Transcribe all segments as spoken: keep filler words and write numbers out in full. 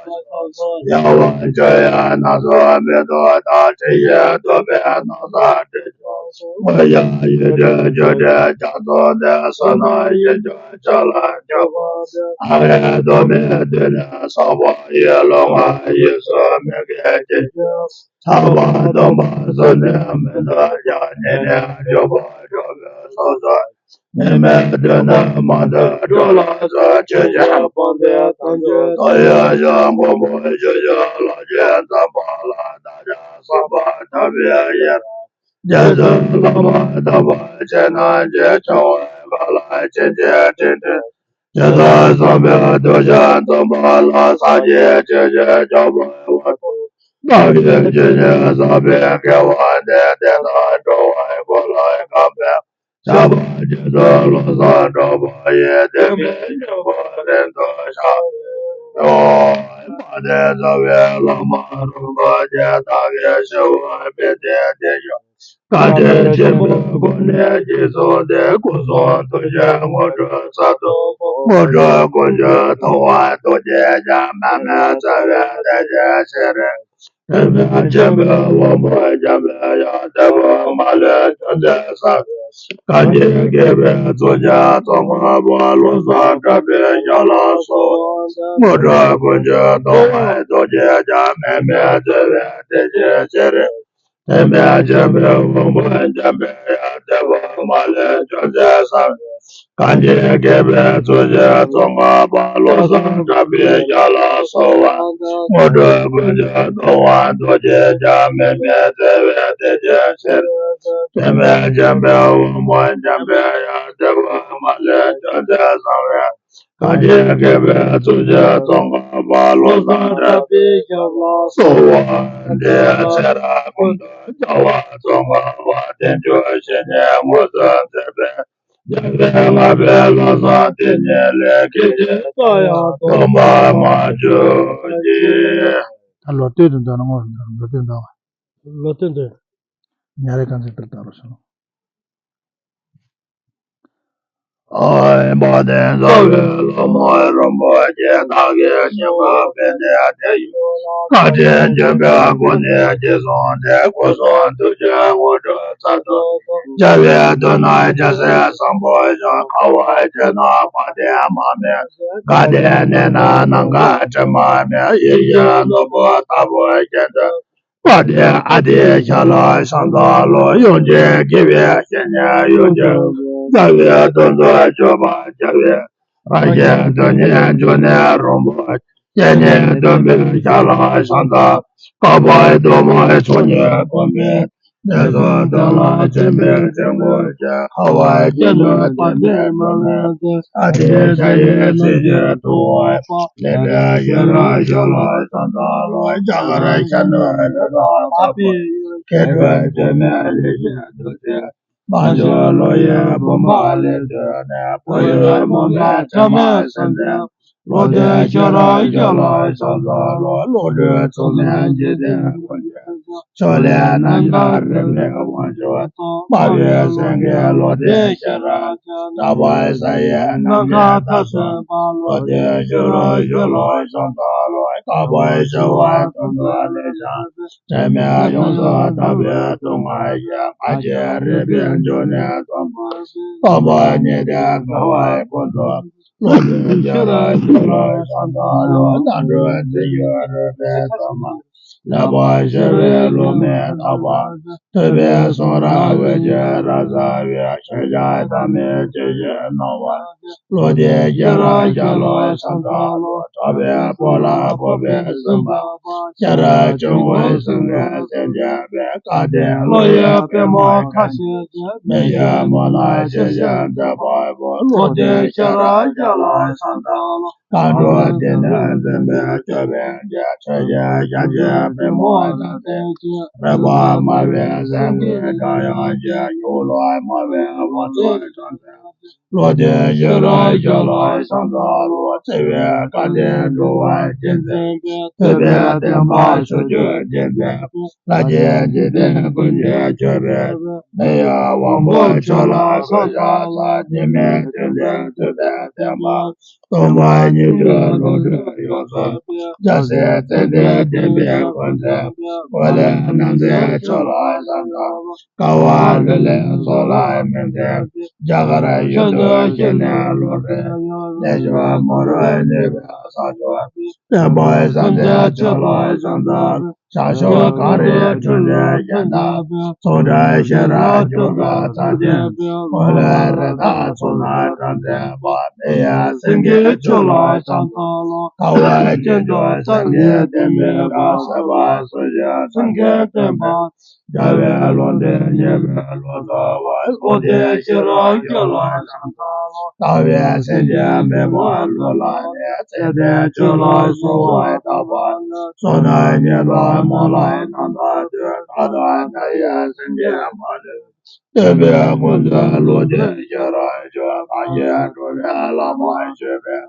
ཡང་དབང་ཆོས་ཡང་སྣ་ཚོགས་མེ་ཏོག་དང་། དྲི་ཡི་བདུག་པས་ནམ་བསིལ་དྲི་ཆུ་གསོལ། དངོས་ཡང་ཡིད་བཞིན་སྤྱོད་འདྲེན་རྒྱ་མཚོ་འདི། བསོད་ནམས་ཡིད་འབྱུང་ཆོས་ལ་འཇུག་པར་འདོད། ཨ་རེ་གདོད་མའི་དུས་ནས་བསགས་པ་ཡི། ལོང་བ་ཡིད་སྲུང་མི་དགེ་བ་ཅན། ཐར་པ་སྟོན་པར་བཟོད་ནས་མི་འདོར་ཀྱང་། ཉེ་གནས་འཇུག་པར་འགྲོ་བའི་ཚོགས་སུ། ཉི་མའི་དུས་ན་མ་འདོར་འགྲོ་ལ་གསོལ། ཆོས་ཀྱི་དཔལ་འདི་དམ་ཆོས་ཐོབ། ཡ་ཡང་མགོན་པོ་ཞུ་ཞུ་ལ་ཞེས་འཛོམས་པ་ལ། བདག་ཀྱང་བསམ་པ་ཐོབ་པའི་ཡིད་རང་རྗེས་སུ་བླ་མ་དམ་པ་ཆེ་རྣམས་ཀྱིས། སྐྱོང་བའི་གང་ལ་བྱིན་གྱིས་བརླབས་ཏེ། ཇི་ལྟར་བསམ་པའི་ཐུགས་བཞེད་འདོམས་པ་ལ། སངས་རྒྱས་ཆོས་ཀྱི་ཆོས་འཕགས་དབང་པོ། བདག་གིས་ཇི་སྙེད་བསགས་པའི་དགེ་བ་འདི། བསྟན་དང་འགྲོ་བ་ཀུན་ལ་གང་ཕན་བྱ་བ་རྗེས་སུ་བློ་བཟང་གྲགས་པ་ཡི། བདེན་པའི་སྙིང་པོ་རིང་དུ་བཞག་པའི་ཡུལ། དམའ་འབེབས་རྩ་བའི་བླ་མ་རིན་པོ་ཆེ། བདག་གིས་ཞུ་བ་མི་བདེན་དེ་ཞུ། བཀའ་དྲིན་ཆེན་པོས་སྒོ་ནས་རྗེས་བཟུང་སྟེ། སྐུ་གསུང་ཐུགས་རྗེའི་དངོས་གྲུབ་གསར་དུ། དངོས་གྲུབ་ཀུན་འབྱུང་ཐོབ་པར་ཐུགས་རྗེ་ཆེ། དམན་པའི་རྩ་བའི་བདེ་ཆེན་ཤེས་རབ། དེ་མིན་ཆེན་པོའི་དབང་པོ་འཇམ་པའི་དབྱངས། དེ་བས་མ་ལུས་ཅུང་ཟད་གསལ་བའི། གང་ཉིད་དགེ་བའི་གཙུག་ཆེན་ཙོང་ཁ་པ། བློ་བཟང་གྲགས་པའི་ཞབས་ལ་གསོལ་བ་འདེབས། དངོས་གྲུབ་ཀུན་འབྱུང་ཐོབ་པར་ཐུགས་རྗེ་ཆེ། དམན་པའི་རྩ་བའི་བདེ་ཆེན་ཤེས་རབ། དེ་མིན་ཆེན་པོའི་དབང་པོ་འཇམ་པའི་དབྱངས། དེ་བས་མ་ལུས་ཅུང་ཟད་གསལ་བའི། གང་ཉིད་དགེ་བའི་གཙུག་ཆེན་ཙོང་ཁ་པ། བློ་བཟང་གྲགས་པའི་ཞབས་ལ་གསོལ་བ་འདེབས། དངོས་གྲུབ་ཀུན་འབྱུང་ཐོབ་པར་ཐུགས་རྗེ་ཆེ། དམན་པའི་རྩ་བའི་བདེ་ཆེན་ཤེས་རབ། དེ་མིན་ཆེན་པོའི་དབང་པོ་འཇམ་པའི་དབྱངས། དེ་བས་མ་ལུས་ཅུང་ཟད་གསལ་བའི། གང་ཉིད་དགེ་བའི་གཙུག་ཆེན་ཙོང་ཁ་པ། བློ་བཟང་གྲགས་པའི་ཞབས་ལ་གསོལ་བ་འདེབས། ཚེ་རབས་ཀུན་ཏུ་རྒྱལ་བ་ཙོང་ཁ་པ། བསྟན་བཅོས་བཤེས་གཉེན་དངོས་སུ་མཛད་པའི། རྒྱལ་བའི་བསླབ་པའི་ལམ་བཟང་དེ་ཉིད་ལས། སྐད་ཅིག་ཙམ་ཡང་སྟོངས་པར་མ་གྱུར་ཅིག་ད་ལོ་སྟོད་དུ་འདོན་ན། ངོ་ལོ་སྟོད་འདོན་པ། ལོ་སྟོད་འདོན། ཉ་རེ་གང་ཚེ་ལྟར་ལྟ་རོགས་ཞུ། ཨ་ཡེ་དཔལ་ལྡན་རྩ་བའི་བླ་མ་རིན་པོ་ཆེ། བདག་གིས་སྙན་པར་ཕུལ་ནས་དེ་ཡི་ལུགས་ལ། བཀའ་དྲིན་ཆེན་པོས་སྒོ་ནས་རྗེས་བཟུང་སྟེ། སྐུ་གསུང་ཐུགས་ཀྱི་དངོས་གྲུབ་གསར་དུ། རྒྱལ་བའི་མདུན་ན་རྒྱལ་སྲས་བཟང་པོ་བཞུགས། དཀའ་བ་སྤྱད་ན་དཔལ་ལྡན་མ་སྨད། དགའ་ལྡན་གནས་ན་ནམ་མཁའ་དྲི་མ་མེད། ཡིད་བཞིན་ནོར་བུ་ལྟ་བུ་ཞལ་དུ། དཔལ་ལྡན་ཨ་ཏི་ཤ་ལ་ཤམ་བཟང་ལུ། ཡོངས་འཛིན་དགེ་བའི་བཤེས་གཉེན་ཡོངས་ཀྱི། རྩ་བའི་དོན་དུ་སྤྱོད་པར་བྱ་བའི། རང་གཞན་དོན་གཉིས་འབྱུང་གནས་རིན་པོ་ཆེ། བཤེས་གཉེན་སྟོན་པའི་ཞལ་ལ་ཤམ་བཟང་། བསྐལ་པའི་སྡུག་བསྔལ་ཕྱོགས་གཉིས་གོམས་པའི། ནད་གསུམ་དོན་ལ་འཆི་མེད་ཆོས་སྐུ་ཆེ། དཀའ་བ་སྤྱད་ན་དཔལ་ལྡན་མ་སྨད། ཨ་ཏི་ཤ་ཡི་ཚེ་གཅིག་ཐུབ་པ། ལེགས་པའི་ཤེས་རབ་ཞལ་ལ་ཤམ་བཟང་ལུ། རྒྱ་གར་གཞོན་ནུ་ལུས་དང་ལྷག་པའི་ཡུལ། མཁས་གྲུབ་སྤྱན་མིག་ལེགས་བཞད་བདུད་རྩིའི། རྣལ་འབྱོར་བློ་ཡི་བུམ་པ་ལས་བཏོན་ནས། བོད་ཡུལ་མུན་པའི་ཚེར་མ་སེལ་མཛད། བློ་ལྡན་ཤེས་རབ་ཞལ་ལ་ཤམ་བཟང་ལུ། བློ་གྲོས་མཚུངས་མེད་འཇིག་རྟེན་ཀུན་གྱི། ཕྱོགས་ལས་རྣམ་རྒྱལ་རིག་པའི་དབང་ཕྱུག་དང་། སྨྲ་བའི་སེང་གེ་བློ་ལྡན་ཤེས་རབ་ཀྱང་། གྲགས་པ་ས་ཡི་ནམ་མཁའི་མཐར་སོན་པ། བློ་ལྡན་ཤེས་རབ་ཞལ་ལ་ཤམ་བཟང་ལུ། བསྐལ་པའི་བྱ་བ་དོན་དུ་ལེགས་བྱང་། དྲི་མས་ཡོངས་སུ་དག་པའི་སྡུག་བསྔལ་ཞི། ང་རྒྱལ་རིག་པའི་འབྱུང་གནས་སྟོང་པར། སྟོང་པ་ཉིད་དེ་དགའ་བ་ཀུན་ཏུ། བློ་ལྡན་ཤེས་རབ་ཞལ་ལ་ཤམ་བཟང་ལུ། རྣམ་གྲོལ་ཚིག་གི་རོལ་པའི་ཐ་མ། ལེགས་པར་ཤེས་པའི་བློ་མི་རྟག་པ། ཐོས་པས་གསུང་རབ་འོད་ཀྱི་རབ་གསལ་བའི། ཤེས་བྱ་ཐ་མའི་ཆོས་ཀྱི་སྣང་བ། བློ་ལྡན་ཤེས་རབ་ཞལ་ལ་ཤམ་བཟང་ལུ། གྲགས་པའི་སྤོ་ལགས་ཕོག་པའི་སེམས་དཔའ། ཤེས་རབ་ཆོས་སྐུ་སེང་གེ་སེང་ཆེན་པའི། བཀའ་དྲིན་བློ་ཡི་པད་མོ་ཁ་ཕྱེ་སྟེ། མི་ཤེས་མུན་ནག་ཞི་ཞིང་འཛད་པ་པོ། བློ་ལྡན་ཤེས་རབ་ཞལ་ལ་ཤམ་བཟང་ལུ། མཁའ་འགྲོ་སྡེ་སྣོད་འཛིན་པའི་ཅོད་པན་གྱིས། ཆོས་ཀྱི་ཞལ་གྱི་པད་མོ་ལ་བརྟེན་ཅིང་། རིག་པ་སྨྲ་བའི་སེང་གེའི་སྒྲ་དབྱངས་ཀྱིས། གཡུ་ལོ་སྨྲ་བའི་དབང་ཕྱུག་ཕྱག་འཚལ་ཏེ། བློ་ལྡན་ཤེས་རབ་ཤོད་ལ་ཕྱག་འཚལ་ལོ། བརྩེ་བའི་བཀའ་དྲིན་སྒྲུབ་པར་བྱིན་གྱིས་བརླབ། ཐུབ་པའི་བསྟན་པ་ཕྱོགས་བཅུར་རྒྱས་མཛད་པའི། ལྷ་སྐྱེས་འཇིག་རྟེན་ཀུན་གྱི་མཆོད་པའི་མི་ཡི་དབང་པོ་མཆོག་ལ་གུས་ཕྱག་འཚལ། འཇིགས་མེད་ཐུབ་བསྟན་ཐུབ་པའི་བསྟན་པ། སྟོང་པ་ཉིད་ཀྱི་ལུང་བསྟན་ཡོངས་སུ་རྫོགས། རྒྱལ་སྲས་ཙནྡྲའི་བསྟན་པའི་འགོ་འཛིན་པ། འོད་ལྡན་རྣམ་འདྲེན་མཆོག་ལ་ཕྱག་འཚལ། དཀའ་བ་ལུས་ལས་སྲོག་ལ་མི་འཛིན། རྒྱ་གར་ཡུལ་དུ་སྐྱེས་ནས་ལོ་ཟླའི། གནས་མཆོག་མོན་ཡུལ་ནུབ་པའི་ས་ཕྱོགས། དཔལ་འབར་སངས་རྒྱས་མཆོག་ལ་ཕྱག་འཚལ། ཤར་ཕྱོགས་གངས་རིའི་ཁྲོད་ནས་བཞེངས་པའི། ཚོགས་བྲལ་ཤེས་རབ་འབྱུང་པོ་ཚངས་ཆེན། འོད་ལྡན་རི་དྭགས་ཚོགས་རྣམས་སྐྲག་མཛད་པ། མི་ཡི་སེང་གེ་མཆོག་ལ་ཕྱག་འཚལ་ལོ། དཀའ་བ་སྤྱད་འཇོམས་སངས་རྒྱས་བསྟན་པའི་བཀའ། ཟབ་པ་སོ་བཞིའི་སེང་གེའི་བསྟན་པ། རྒྱལ་བའི་ལུང་བསྟན་ཉེ་བའི་ལོ་ཙཱ་བ། བློ་ལྡན་ཤེས་རབ་ཤོད་ལ་ཕྱག་འཚལ་ལོ། ལྟ་བའི་སེམས་ཅན་མི་ཕམ་བློ་ལ་གནས། ཚེ་འདིར་ཆོས་ལ་གསོལ་བ་བཏབ་པ། བསོད་ནམས་ཉེར་ལྡན་མ་ལུས་རྣམ་དག་ཅིང་། མཐའ་དག་མཐའ་ཡས་སེམས་ཅན་མ་ལུས། སྟོན་པའི་སྐུ་མདུན་ལུང་བསྟན་ཤེས་རབ་ཤོད། ཐམས་ཅད་འགྲོ་བའི་བླ་མ་མཆོད་པའི།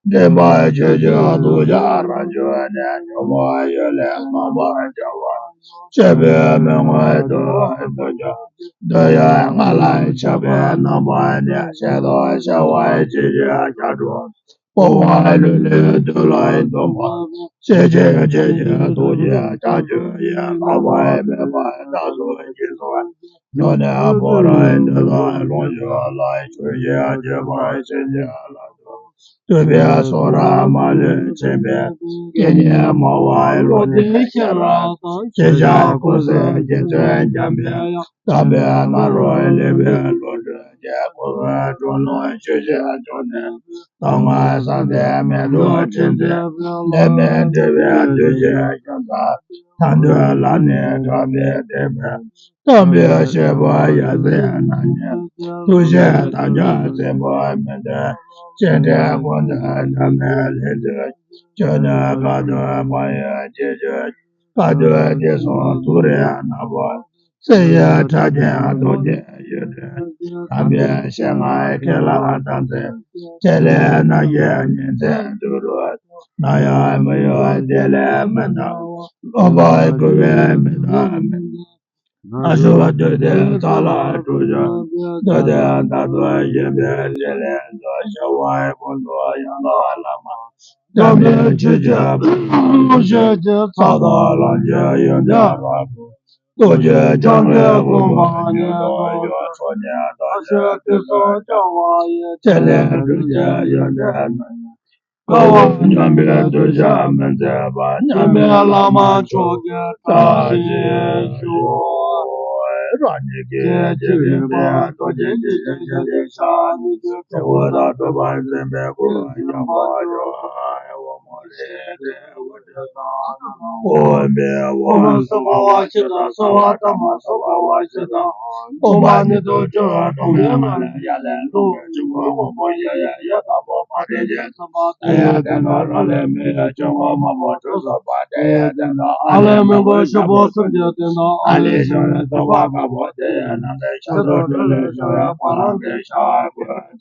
འདྲེན་པ་ཆོས་ཀྱི་ཐུགས་རྒྱུད་རང་བྱུང་གནས། ཉོན་མོངས་གཡུལ་ལས་སྨྲ་བར་བྱ་བ། སྤྱོད་པའི་མན་ངག་ཏུ་ཐུགས་རྒྱུད། འདོད་ཡོན་ལྔ་ལ་ཆགས་པའི་རྣམ་པ་ནི། ཞེ་སྡང་ཆེ་བ་ཇི་བཞིན་ལྕགས་སྒྲོག་སྤོང་བ་ལུས་ལས་བདུད་ལ་འདུད་པ། ཤེས་བྱའི་ཆོས་ཀྱི་ཐུགས་རྒྱུད་ལྕགས་ཀྱུ་ཡིས། ལྷག་པར་མོས་པ་བདག་སོགས་ཀྱིས་སོ། ཉོན་མོངས་པོ་རང་འདོད་ལ་ལོངས་སྤྱོད་ལ། ཆོས་ཀྱི་སྤྱོད་པ་ཤེས་བྱ་ལ། ཐུབ་པའི་ཚོགས་རབ་མ་ལུས་ཆེན་པོའི། སྐད་སྙན་སྨྲ་བ་བློ་ལྡན་ཤེས་རབ་དང་། ཤེས་བྱ་ཀུན་གསལ་རྗེ་བཙུན་འཇམ་དཔལ་དབྱངས། དམ་པའི་ནཱ་རོ་ལེགས་པའི་བློ་གྲོས་ཀྱིས། གཽ་ལའི་ཀྲོ་ནང་ཆོས་ཀྱི་ཕྱོགས་ནས། དམ་ངོས་བསམ་གཏན་མེད་དུ་ཁྲིད་མཛད་པའི། ལས་མེད་འབྲེལ་བའི་གདུལ་བྱའི་ཞབས་ལ། ཐར་འདོད་ལ་ནི་གྲགས་པའི་བསྟན་པའི། དམ་པའི་ཆོས་པ་ཡ་མཚན་རྣམ་གཉིས། ཐུགས་རྗེའི་དམ་ཅན་བཙན་པོ་མི་འདུལ། སྤྱན་འདྲེན་སྐུ་མདུན་འབྲལ་མེད་ལྷུན་གྱིས། ཁྱོད་ནི་གང་དུ་བག་ཡོད་ཅི་བྱེད། བཀའ་སྡོད་དེ་སོང་དུག་རའི་ནག་པོ། བསིལ་ཡོད་ཁྲག་ཅན་རྡོ་རྗེའི་ཡུལ་དུ། དམ་པའི་ཞལ་སྔ་ཁས་བླངས་དམ་ཚིག །ཆེད་ལས་རྣམ་བཞིའི་ཉིན་མཚན་དུས་དྲུག །ནམ་ཡང་མི་གཡོ་བདེ་ལས་མི་འདའ། སློབ་པར་བསྐུལ་བའི་མི་དང་མི་འདའ། ཨ་ཤོ་བ་སྟོད་ལྡན་ཚ་ལ་གྲུ་བཞོན། སྟོད་ལྡན་མདའ་སྟོད་ཞོན་པའི་སྤྱན་ལེན་མཛོད། ཤར་བ་ཀོང་ཇོ་ཡང་དག་བླ་མ། འཇམ་དཔལ་ཆོས་ཀྱི་ཕ་རོལ་ཕྱིན་གྱི། ས་དང་ལམ་གྱི་ཡོན་ཏན་རབ་ཏུ། རྡོ་རྗེ་འཆང་གི་དགོངས་པ་ཉིད་དུ་གྱུར། ཚོགས་གཉིས་རྟོགས་ཤིང་དུས་གསུམ་སྐྱོང་བ་ཡི། སྤྱན་ལེན་གྲུབ་ཆེན་ཡོན་ཏན་རྣམས། དཀའ་བ་སྙོམས་པའི་གདུལ་བྱ་མི་མཛད་པ། མཉམ་མེད་བླ་མ་མཆོག་གི་བཀྲ་ཤིས་ཤོག །རང་ཉིད་ཀྱི་སྤྱི་བོའི་བར་རྡོ་རྗེ་འཇིགས་བྱེད་ཞལ་གྱི་ཕྱག །གཉིས་ཀྱི་ཕྱོགས་དང་སྒྲུབ་པར་འཛིན་པའི་སྐུ། ཡང་དག་འབྱུང་བའི་འོག་མ་ལས་འབྲས་བུ་འདོད་དང་། འོག་མིན་འོག་མིན་གསུམ་པ་བ་བཞི་དང་། གསང་བ་ཐ་མ་གསུམ་པ་བ་བཞི་དང་། སྟོང་པ་ཉིད་དུ་གྱུར་པ་སྟོང་པའི་ངང་ལས་ཡར་ལས་རླུང་གི་ཆུ་བུར་དབང་པོ་ཡལ་ཡལ་ཡལ་དང་པོ་པ་རིགས་ཅན་གསུམ་པ་དེ་ཡང་དེ་ནས་རང་ལས་མི་གཡོ་ཆོས་སྐུ་མང་པོ་གྲུབ་ཚུགས་པ། དེ་ཡང་དེ་ནས་ཨ་ལས་མང་པོ་ཤོག་བུ་སུམ་བརྒྱ་དེ་ནས་ཨ་ལས་བྱུང་བའི་ཚངས་པ་དཀར་པོ། དེ་ཡང་ནམ་མཁའི་ཤར་ཕྱོགས་སྤྲིན་ལས་བྱུང་བའི་བ་ལང་གི་ཤར་གོས།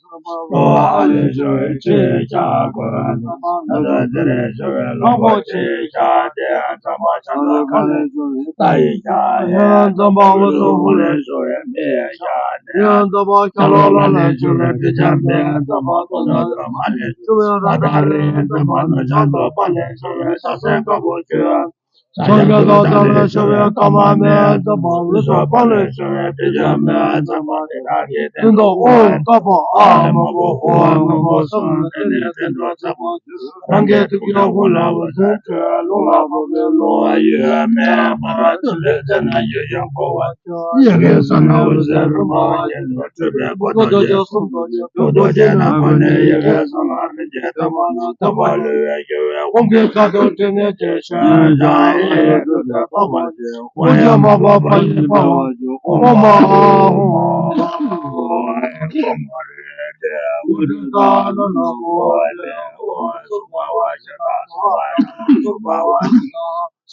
ལོ་ཨ་ལས་བྱུང་བའི་ཆུའི་ཤར་གོས། ནམ་མཁའ་རྫི་ལས་བྱུང་བའི་གླང་པོ་ཆེའི་ཤར། དེ་ཡང་ཚངས་པ་བྱང་ཆུབ་མཁའ་ལས་བྱུང་བའི་རྟ་ཡི་ཤར། དེ་ཡང་ཚངས་པ་འོད་སྲུང་ཧཱུྃ་ལས་བྱུང་བའི་མི་ཡི་ཤར། དེ་ཡང་ཚངས་པ་ཤ་ལོ་ལ་ལས་བྱུང་བའི་ཏི་ཇ་མེ། ཚངས་པ་ཙོང་ཁ་ན་པ་ལས་བྱུང་བའི་ར་ཏ་རི། ཚངས་པ་ནུབ་བྱང་དུ་པ་ལས་བྱུང་བའི་ཤ་ཟན་དཀར་པོ་ཆུ། ས་ག་ཟླ་བ་ལས་བྱུང་བའི་སྐར་མ་མེ། ཚངས་པ་འོད་སྲུང་པ་ལས་བྱུང་བའི་ཏི་ཇ་མེ། ཚངས་པ་དེ་དག་གི་སྟེང་དུ་ཨོཾ་དཀར་པོ་ཨཱཿ་མང་པོ་ཧཱུྃ་མང་པོ་གསུམ། དེ་ནས་སྟེང་དུ་ཚངས་པ་རང་གི་ཐུགས་ཀྱི་ཧཱུྃ་ལ་འོད་ཟེར་འཕྲོས། རླུང་ལ་ཕོག་པས་རླུང་བ་གཡོས། མེ་འབར་བ་ཐུན་ལས་བཙན་ན་གཡུལ་ཡང་འཁོར་བ། ཡི་གེ་ས་ན་འོད་ཟེར་རུ་མ་བ་ཡིན་ནོ། འཕྲོས་པས་འཁོར་དང་བཅས་གསུམ་དུ་གྱུར་ཏོ། རྡོ་རྗེ་ནག་པོ་ནས་ཡི་གེ་གསུམ་ལ་རིན་ཆེན་ཐལ་མོ་ནས་ཐོད་པ་ལུས་པའི་གཡོ་བས་ཧཱུྃ་གི་ཁ་དོག་དྲི་ནས་ཅི་ཞོན་ཞང་ཨེ་ཡི་ཐུགས་སུ་ཐོགས་པ་ཅན། ཧཱུྃ་ཡ་མ་པ་པ་ཡི་པ་བ་ཅན། ཨོཾ་ཨཱཿཧཱུྃ་ཧཱུྃ་མ་རེ་ཏེ་ཧཱུྃ་ཏ་ན་ན་ཧཱུྃ་ལེ་ཧཱུྃ་སུ་པ་བ་ཤ་ཏ་སུ་པ་སུ་པ་བ་ཤ་ཏ།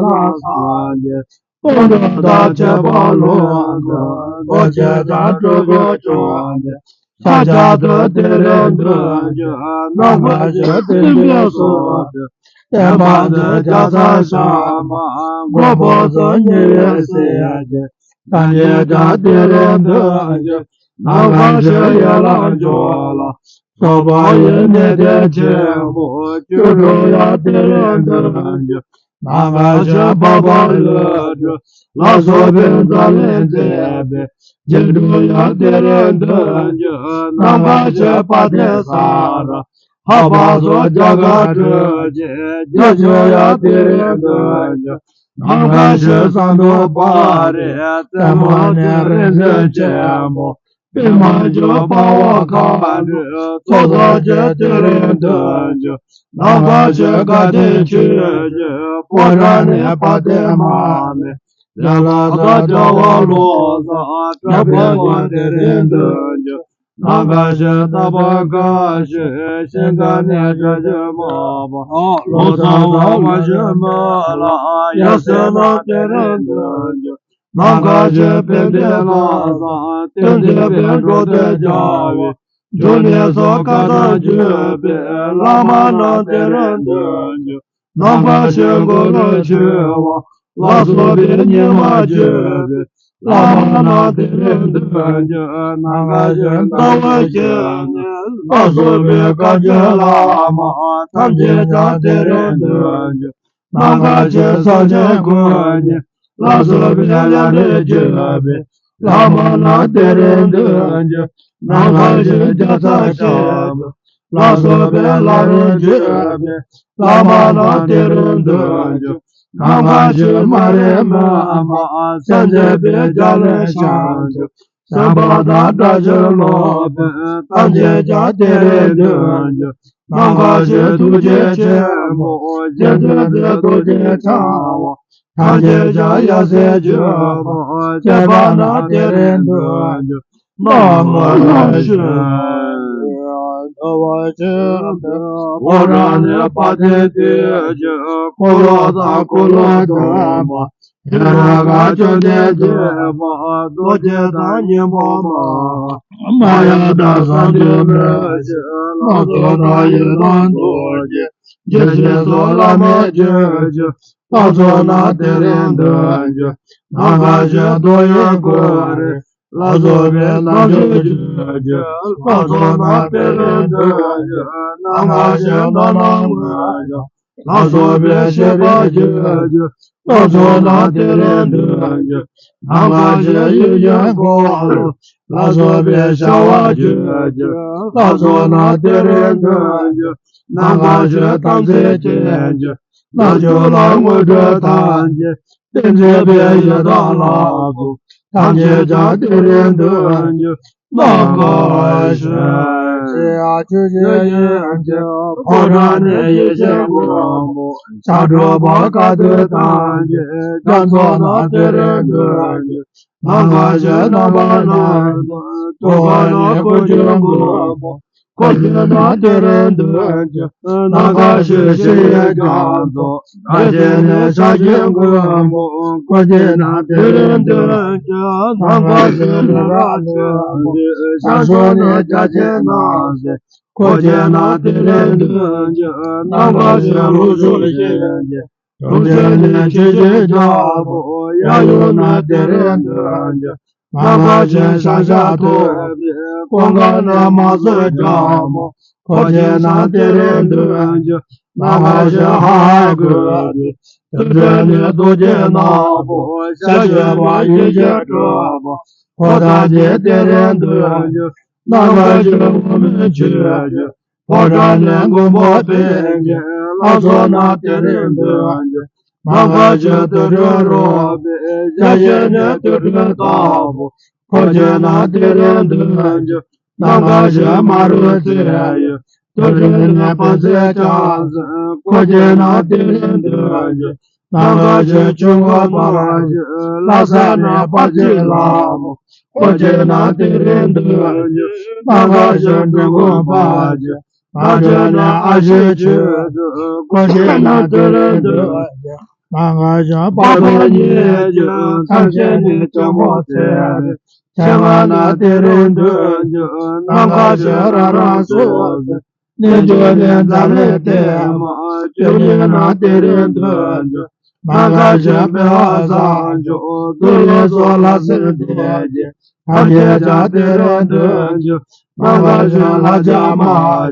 ལ་སངས་རྒྱས། སྟོང་གྲོགས་དང་བཅས་པ་ལོངས་སུ་སྟོན། རྡོ་རྗེ་དང་སྤྲུལ་སྐུ་བྱོན་ཏེ། ས་སྐྱ་དུ་དེ་རིང་འདུ་འགྱུར། ནམ་མཁའ་ཞིང་བསྟན་པའི་གསུང་དུ། བསྟན་པ་འདི་བརྒྱ་རྩ་བཞག་པ། མགོན་པོ་ཚོགས་གཉིས་པའི་སྲས་ཀྱི། སངས་རྒྱས་ཀྱང་དེ་རིང་འདུ་འགྱུར། ནམ་མཁའ་ཞིང་ཡན་ལག་བཅུ་ལ། སོགས་པ་ཡི་གནས་བརྟན་ཆེན་པོ། བཅུ་དྲུག་ཡང་དེ་རིང་འདུ་འགྱུར། ནམ་མཁའ་ཞིང་འཕགས་པ་ཀླུ་སྒྲུབ། ལ་སོགས་པའི་མཛད་ལས་མཛད་པའི། རྒྱན་དྲུག་ཡང་དེ་རིང་འདུ་འགྱུར། ནམ་མཁའ་ཞིང་དཔལ་ལྡན་ས་ར་ཧ། འཕགས་པ་སོགས་རྒྱ་གར་སྤྲུལ་སྐུའི། རྒྱན་བཞི་ཡང་དེ་རིང་འདུ་འགྱུར། ནམ་མཁའ་ཞིང་ཟངས་མདོག་དཔལ་རི། རྩེ་མོ་ནས་རིག་འཛིན་ཆེན་པོ། པདྨ་འབྱུང་དཔའ་བོ་མཁའ་འགྲོའི། ཚོགས་རྫོགས་ཀྱང་དེ་རིང་འདུ་འགྱུར། ནམ་མཁའ་ཞིང་སྐལ་ལྡན་ཆོས་ཀྱི། ཕོ་བྲང་ནས་དཔལ་ལྡན་མར་མེ། ཡན་ལག་དང་བྱ་བ་ལོ་ཙཱ། གྲགས་པས་བསྐོར་དེ་རིང་འདུ་འགྱུར། ནམ་མཁའ་ཞིང་རྟ་བབས་དགའ་བཞིན། ཤིང་རྟ་ནས་བྱ་བྱེད་མ་པ། ལོ་ཙཱ་དང་དབང་ཕྱུག་མི་ལ་ཡབ་སྲས་རྣམས་དེ་རིང་འདུ་འགྱུར། ནམ་མཁའ་ཞིང་ཕན་བདེ་ལྷ་བསངས། བསྟན་འཛིན་པའི་འགྲོ་དོན་རྒྱལ་བའི། འབྱུང་གནས་སོགས་བཀའ་དང་བརྒྱུད་པའི། བླ་མ་རྣམས་དེ་རིང་འདུ་འགྱུར། ནམ་མཁའ་ཞིང་འཁོར་ལོས་སྒྱུར་བ། ལ་སོགས་པའི་ཉི་མ་བརྗོད་པའི། བླ་མ་རྣམས་དེ་རིང་འདུ་འགྱུར། ནམ་མཁའ་ཞིང་ཟླ་བ་གི་གནས། ལ་སོགས་པའི་བཀའ་བརྒྱུད་བླ་མ་ཐམས་ཅད་ཀྱང་དེ་རིང་འདུ་འགྱུར། ནམ་མཁའ་ཞིང་སངས་རྒྱས་ཀུན་གྱི། ལ་སོགས་པའི་ལམ་རིམ་བརྒྱུད་པའི། བླ་མ་རྣམས་དེ་རིང་འདུ་འགྱུར། ནམ་མཁའ་ཞིང་བརྒྱ་རྩ་བཞི་པའི། ལ་སོགས་པའི་ལམ་རིམ་བརྒྱུད་པའི། བླ་མ་རྣམས་དེ་རིང་འདུ་འགྱུར། ནམ་མཁའ་ཞིག་མ་རིག་མུན་པ་སེལ་མཛད་པའི་རྒྱ་གླིང་བྱང་ཆུབ་སེམས་དཔའ་དང་བཀྲ་ཤིས་སློབ་དཔོན་ཐམས་ཅད་ཀྱང་དེ་རིང་འདུན་གྱི། ནམ་མཁའ་ཞིག་ཐུགས་རྗེ་ཆེན་པོ་རྗེ་བཙུན་འདི་རྡོ་རྗེ་འཆང་བ། ཐམས་ཅད་ཀྱང་ཡབ་སྲས་སྤྱོད་པ་སྤྱད་པ་རྣམས་དེ་རིང་འདུན་གྱི། སྣང་བ་ཤར། འདུལ་བ་ཆེན་པོའི་ཕོ་བྲང་ནས་དཔལ་ལྡན་དུས་ཀྱི་འཁོར་ལོ་དང་འཁོར་ལོ་སྡོམ་པ། ཧེ་རུ་ཀ་བཅོམ་ལྡན་འདས་དཔལ་རྡོ་རྗེ་དང་སྙིང་པོ་པ། མ་ཡ་དང་གསང་འདུས་མི་ཤེས་ལྷ་ཚོགས་དང་ཡི་དམ་རྡོ་རྗེ། དགྱེས་བཞིན་སོགས་བླ་མེད་ཆོས་ཀྱི་ལྷ་ཚོགས་རྣམས་དེ་རིང་འདུན་གྱི། ནམ་མཁའ་ཞིག་རྡོ་ཡི་གུར་རེ། ལ་སོགས་པའི་རྣལ་འབྱོར་བརྒྱུད་ཀྱི་ལྷ་ཚོགས་རྣམས་དེ་རིང་འདུན་གྱི། ནམ་མཁའ་ཞིག་རྣམ་སྣང་མངོན་ཤེས་ལ་སོགས་པའི་སྤྱད་པ་བརྒྱུད་ཀྱི་ལྷ་ཚོགས་རྣམས་དེ་རིང་འདུན་གྱི། ནམ་མཁའ་ཞིག་ཡིད་བཞིན་འཁོར་ལོ་ལ་སོགས་པའི་བྱ་བ་བརྒྱུད་ཀྱི་ལྷ་ཚོགས་རྣམས་དེ་རིང་འདུན་གྱི། ནམ་མཁའ་ཞིག་དམ་ཚིག་ཅན་གྱི་རྣལ་འབྱོར་ལ་དངོས་གྲུབ་ཐམས་ཅད་བསྟན་མཛད་པའི་ཡི་དམ་ལྷ་ཚོགས་ཐམས་ཅད་ཀྱང་དེ་རིང་འདུན་གྱི། སྣང་བ་ཤར། ཆོས་ཀྱི་དབྱིངས་ཀྱི་ཕོ་བྲང་ནས་ཡེ་ཤེས་མགོན་པོ་ཕྱག་དྲུག་པ་བཀའ་སྡོད་ཐམས་ཅད་རྒྱ་མཚོ་རྣམས་དེ་རིང་འདུན་གྱི། ནམ་མཁའ་ཞིག་རྣམ་པ་སྣ་ཚོགས་ཐུགས་ཀ་ནས་སྐུ་མཆོག་མགོན་པོ་འཁོར་བཅས་རྣམས་དེ་རིང་འདུན་གྱི། ནམ་མཁའ་ཞིག་ཞི་བའི་རྒྱ་མཚོ་ཕྲ་ཕྱིན་ནས་ཕྱག་བཞི་མགོན་པོ་འཁོར་བཅས་རྣམས་དེ་རིང་འདུན་གྱི། ནམ་མཁའ་ཞིག་ལས་རབ་ཕྱུག་པོ་ཞབས་ཞུམ་ནས་བརྒྱ་བྱིན་རྣམས་བསྐོར་བཅས་རྣམས་དེ་རིང་འདུན་གྱི། ནམ་མཁའ་ཞིག་ལུགས་ཟུང་བཞི་ཡི་གྲུབ་ཆེན་ནས་ཆོས་ཀྱི་རྒྱལ་པོ་ཡབ་ཡུམ་རྣམས་དེ་རིང་འདུན་གྱི། ནམ་མཁའ་ཞིག་ཤཱཀྱ་ཐུབ་པའི་ཀུན་དགའ་རྣམས་དམག་ཟོར་འཇམ་པོ་འཁོར་བཅས་རྣམས་དེ་རིང་འདུན་གྱི། ནམ་མཁའ་ཞིག་ཧ་ཧ་རྒོད་པའི་དུར་ཁྲོད་ནས་རྡོ་རྗེ་རྣམ་པོ་ཞལ་བཞི་པ་ཡེ་ཤེས་སྤྲུལ་པ་འཁོར་དང་བཅས་དེ་རིང་འདུན་གྱི། ནམ་མཁའ་ཞིག་འོག་མིན་ཆོས་ཀྱི་ཕོ་བྲང་ནས་མགོན་པོ་པཎ་གྱི་ལྷ་ཚོགས་རྣམས་དེ་རིང་འདུན་གྱི། ནམ་མཁའ་ཞིག་དུར་ཁྲོད་རོལ་པའི་ཞལ་བཞི་ནས་དུར་ཁྲོད་དང་པོ་འཁོར་བཅས་རྣམས་དེ་རིང་འདུན་གྱི། ནམ་མཁའ་ཞིག་མ་རུངས་ཚེ་ཡི་དུར་ཁྲོད་ནས་དཔལ་བརྩེགས་ཕྱག་འཚལ་འཁོར་བཅས་རྣམས་དེ་རིང་འདུན་གྱི། ནམ་མཁའ་ཞིག་ཆོས་འཁོར་དམར་པོའི་ལྷ་ས་ནས་དཔལ་གྱི་ལྷ་མོ་འཁོར་བཅས་རྣམས་དེ་རིང་འདུན་གྱི། ནམ་མཁའ་ཞིག་འབྲི་གུང་དཔལ་གྱི་ལྷ་ཁྲོད་ནས་ཨ་ཕྱི་ཆོས་སྒྲོན་འཁོར་བཅས་རྣམས་དེ་རིང་འདུན་གྱི། ནམ་མཁའ་ཞིག་དཔལ་འབར་ཉིད་ཀྱི་ཐམས་ཅད་ནས་ཇོ་མོ་ཚེ་རིང་མཆེད་ལྔ་རྣམས་དེ་རིང་འདུན་གྱི། ནམ་མཁའ་ཞིག་རང་རང་སོ་སོའི་རྣལ་འབྱོར་ནས་འཛམ་གླིང་ཐེག་པ་བཅུ་གཉིས་རྣམས་དེ་རིང་འདུན་གྱི། ནམ་མཁའ་ཞིག་པདྨ་བྱང་ཆུབ་ཏུ་རེ་སོགས་ལྷ་སྲིན་སྡེ་བརྒྱད་ཐམས་ཅད་ཀྱང་དེ་རིང་འདུན་གྱི། ནམ་མཁའ་ཞིག་ལྷ་བརྒྱ་དམག་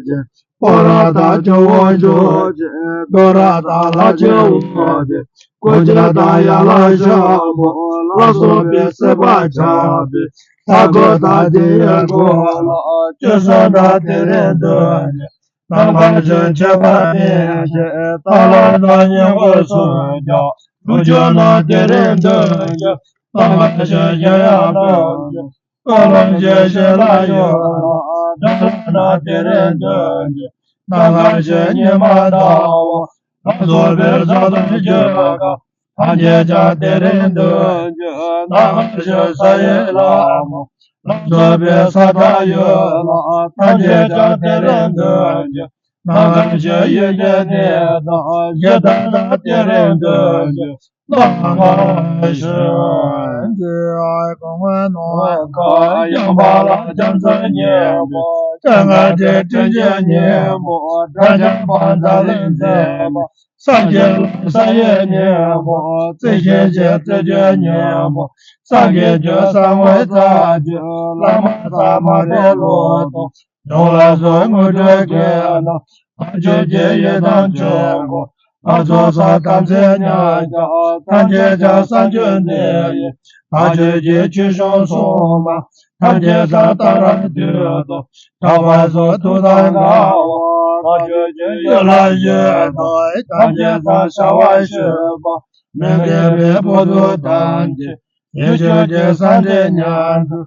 ཅན་ཁྲོ་ར་དང་ཇོ་བོ་འཇོ་བྱེད་ཁྲོ་ར་དང་ལྷ་ཆེན་དབང་ལྡན་སྐུ་མཆེད་དང་ཡན་ལག་ཤམ་བུ་ལ་སོགས་པའི་སྲིད་པ་ཆགས་པའི་ལྷ་སྐུ་དང་དེ་ཡི་འཁོར་ལོ་བཅུ་གསུམ་རྣམས་དེ་རིང་འདུན་གྱི། ནམ་མཁའ་ཞིག་མཆོད་པ་སྤེལ་མཁན་ཏཱ་ལ་དང་སྙིང་པོ་སུམ་བརྒྱ་དྲུག་ཅུ་རྣམས་དེ་རིང་འདུན་གྱི། ནམ་མཁའ་ཞིག་གཞན་ཡང་རྣམས་ཀྱི་ཀུན་སློང་གི་ཞི་ལ་ཡོད་ལ་དགྲ་ལྷ་རྣམས་དེ་རིང་འདུན་གྱི། ནམ་མཁའ་ཞིག་ཉི་མ་ཟླ་བ་ལ་སོགས་པའི་གཟའ་གདོང་བརྒྱད་ཀྱང་ཐམས་ཅད་ཀྱང་དེ་རིང་འདུན་གྱི། ནམ་མཁའ་ཞིག་ས་ཡི་ལྷ་མོ་ལ་སོགས་པའི་ས་བདག་ཡོད་ལ་ཐམས་ཅད་ཀྱང་དེ་རིང་འདུན་གྱི། ནམ་མཁའ་ཞིག་ཡུལ་གྱི་གནས་དང་གཞི་བདག་རྣམས་དེ་རིང་འདུན་གྱི། ནམ་མཁའ་ཞིག་སྐུ་མངོན་ནམ་མཁའ་ཡངས་པ་ལ་རྒྱ་མཚོའི་སྙིང་པོ། སྤྱན་སྔ་དྲི་དྲི་ཆུའི་སྙིང་པོ། སྒྲ་འཇམ་པ་འཛམ་གླིང་མཛེས་མ། སངས་རྒྱས་ལ་ས་ཡི་སྙིང་པོ། རྩི་ཤིང་གི་རྩི་བཅུད་སྙིང་པོ། སངས་རྒྱས་ཀྱི་ས་བོན་རྩ་བཅུ། བླ་མ་ཟ་མ་ཏའི་ལོ་ཏོག་ལྗོངས་ལ་སོགས་དངོས་གྲུབ་ཀྱི་ནང་བྱང་ཆུབ་ཀྱི་ཡི་དམ་ཆོས་འཁོར། ལྷ་ཚོགས་བསགས་དམ་ཚིག་ཉམས་ཀྱང་ཐམས་ཅད་ཀྱང་བསམ་བརྗོད་འདི་ཡིས། བདག་རྒྱུད་ཀྱི་ཆོས་སྐྱོང་སྲུང་མ་ཐམས་ཅད་ཀྱང་ཏཱ་ར་འདུས་སོ། གྲགས་པ་སོགས་ཐུགས་དམ་དགའ་བ། མ་བཅོས་ཀྱི་ཡུལ་ལ་ཡོད་དོ། ཐམས་ཅད་སངས་ཤར་བར་ཤོག་པ། མི་འགལ་བའི་བར་དུ་ཐམས་ཅད་ཡིད་སྤྱོད་ཀྱི་སངས་རྒྱས་ཉིད་དུ་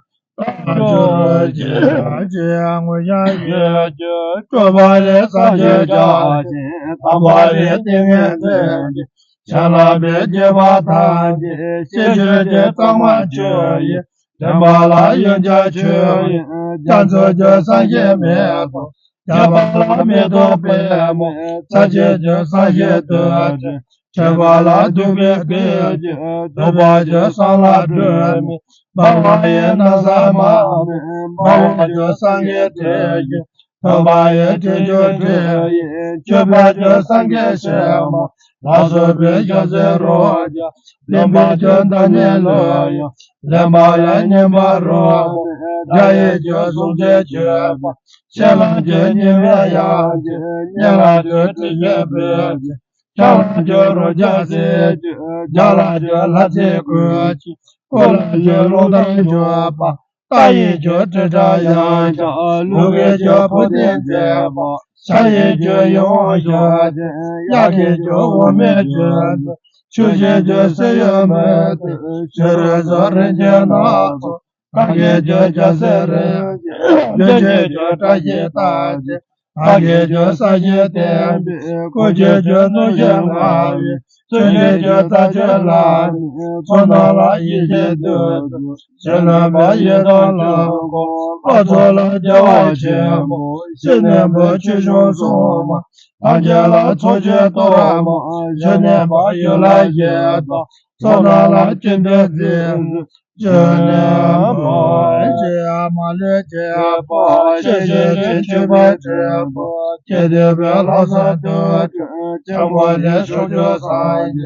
རྟག་གྱུར་ཅིག་ཅེས་མངོན་ཤེས་ཡོད་ཀྱི་སྤྲུལ་པ་ལས་སངས་རྒྱས་བརྒྱ་བྱིན། དམ་པ་ལས་ཏིང་ངེ་འཛིན་གྱི་བྱིན་རླབས་པས་བསྐྱེད་པ་ཐམས་ཅད་ཤེས་བྱའི་གཙང་མ་ཆོས་ཡིན། དྲན་པ་ལ་ཡོན་ཆབ་ཆོས་དབྱིངས་རྒྱ་མཚོའི་རྒྱུ་སངས་རྒྱས་མེད་དོ། རྒྱས་པ་ལ་མེ་ཏོག་པདྨོ་ཚར་གཅོད་ཀྱི་སངས་རྒྱས་བསྟོད་ཅིང་། ཁྲོས་པ་ལ་བདུག་པའི་སྤོས་ཀྱིས་བདུག་པ་ཀྱི་བསང་ལ་སྒྲོན་མེ་འབར་བ་ཡི་ན་བཟའ་མར་མེ་འབར་བ་ཀྱི་སངས་རྒྱས་སྤྲིན་གྱིས། ཐོད་པ་ཡི་སྤྲིན་གྱི་སྤྲིན་ཡིས་སྤྱོད་པ་ཀྱི་སངས་རྒྱས་ཞལ་མ་ལ་སོགས་པའི་རྒྱལ་སྲས་རོ་བརྒྱ་ལེན་པའི་ཀྱི་བདག་ཉིད་ལུས་ཡང་ལེན་པ་ལ་སྙན་པ་རོལ་མོ་སྒྲ་ཡི་ཀྱི་གཟུགས་ཅན་མཆོད་པ་ཤེས་རབ་ཀྱི་ཉི་མའི་དབྱངས་ཀྱིས་སྙན་ལ་དུ་དྲི་ཞིམ་སྤོས་ཀྱིས། ཁྱེད་རང་ཀྱི་རོ་བརྒྱ་བསིལ་ཅིང་རྒྱ་ལ་ཀྱི་ལྷ་རྫས་བཀོད་ཅིང་། སྐུ་ལ་ཀྱི་རླུང་རྟ་མཆོད་པ། རྟ་ཡི་ཀྱི་དྲིལ་བསྒྲགས་ཡང་ཀྱང་ལུག་གི་ཀྱི་ཕོ་རྟེན་མཛེས་པ། བྱ་ཡི་ཀྱི་ཡིད་འོང་ཞུ་ཅིང་གཡག་གི་ཀྱི་འོ་མས་བཀྲུས་ཏེ། ཆུ་སྐྱེས་ཀྱི་སེར་ཡོལ་མེ་ཏོག་ཕྱི་རོལ་སོགས་རིན་ཆེན་སྣ་ཚོགས། གང་གི་ཀྱི་རྒྱལ་སྲས་རིན་ཆེན་ལྷུན་གྱིས་ཀྱི་བཀྲ་ཤིས་རྟགས་ཅན། བདག་གི་ཀྱི་ས་གཞི་བརྟན་པའི་སྐུ་གི་ཀྱི་སྣང་ཞིང་མངའ་བའི། ཚུལ་གྱི་ཀྱི་རྩ་ཆེན་ལ་ནི་ཚོགས་རྣམས་ལ་ཡིད་ཆེས་འདོད་དོ། ཞི་ལྷོད་པ་ཡི་དམ་ལ་དགོངས། ལྷ་ཚོགས་ལ་བདེ་བ་ཆེན་པོ་ཞི་གནས་པ་ཆོས་སྐྱོང་སྲུང་མ། ཐམས་ཅད་ལ་ཚོགས་ཀྱི་གཏོར་མ་ཞི་གནས་པ་ཡུལ་ལ་ཞེས་དང་། ཚོགས་རྣམས་ལ་ཀུན་ཏུ་རྩིས་སུ་ཞི་གནས་པ། ཅེས་མ་ལུས་བྱེད་པ་ཤེས་བཞིན་དུ་མཆོད་པའི་སྤྲིན་པ། ཀྱེ་འདུས་པའི་ལྷ་སྲུང་དུད་འགྲོ་ཆེན་པོ་ལས་ཕྱོགས་བཅུའི་སངས་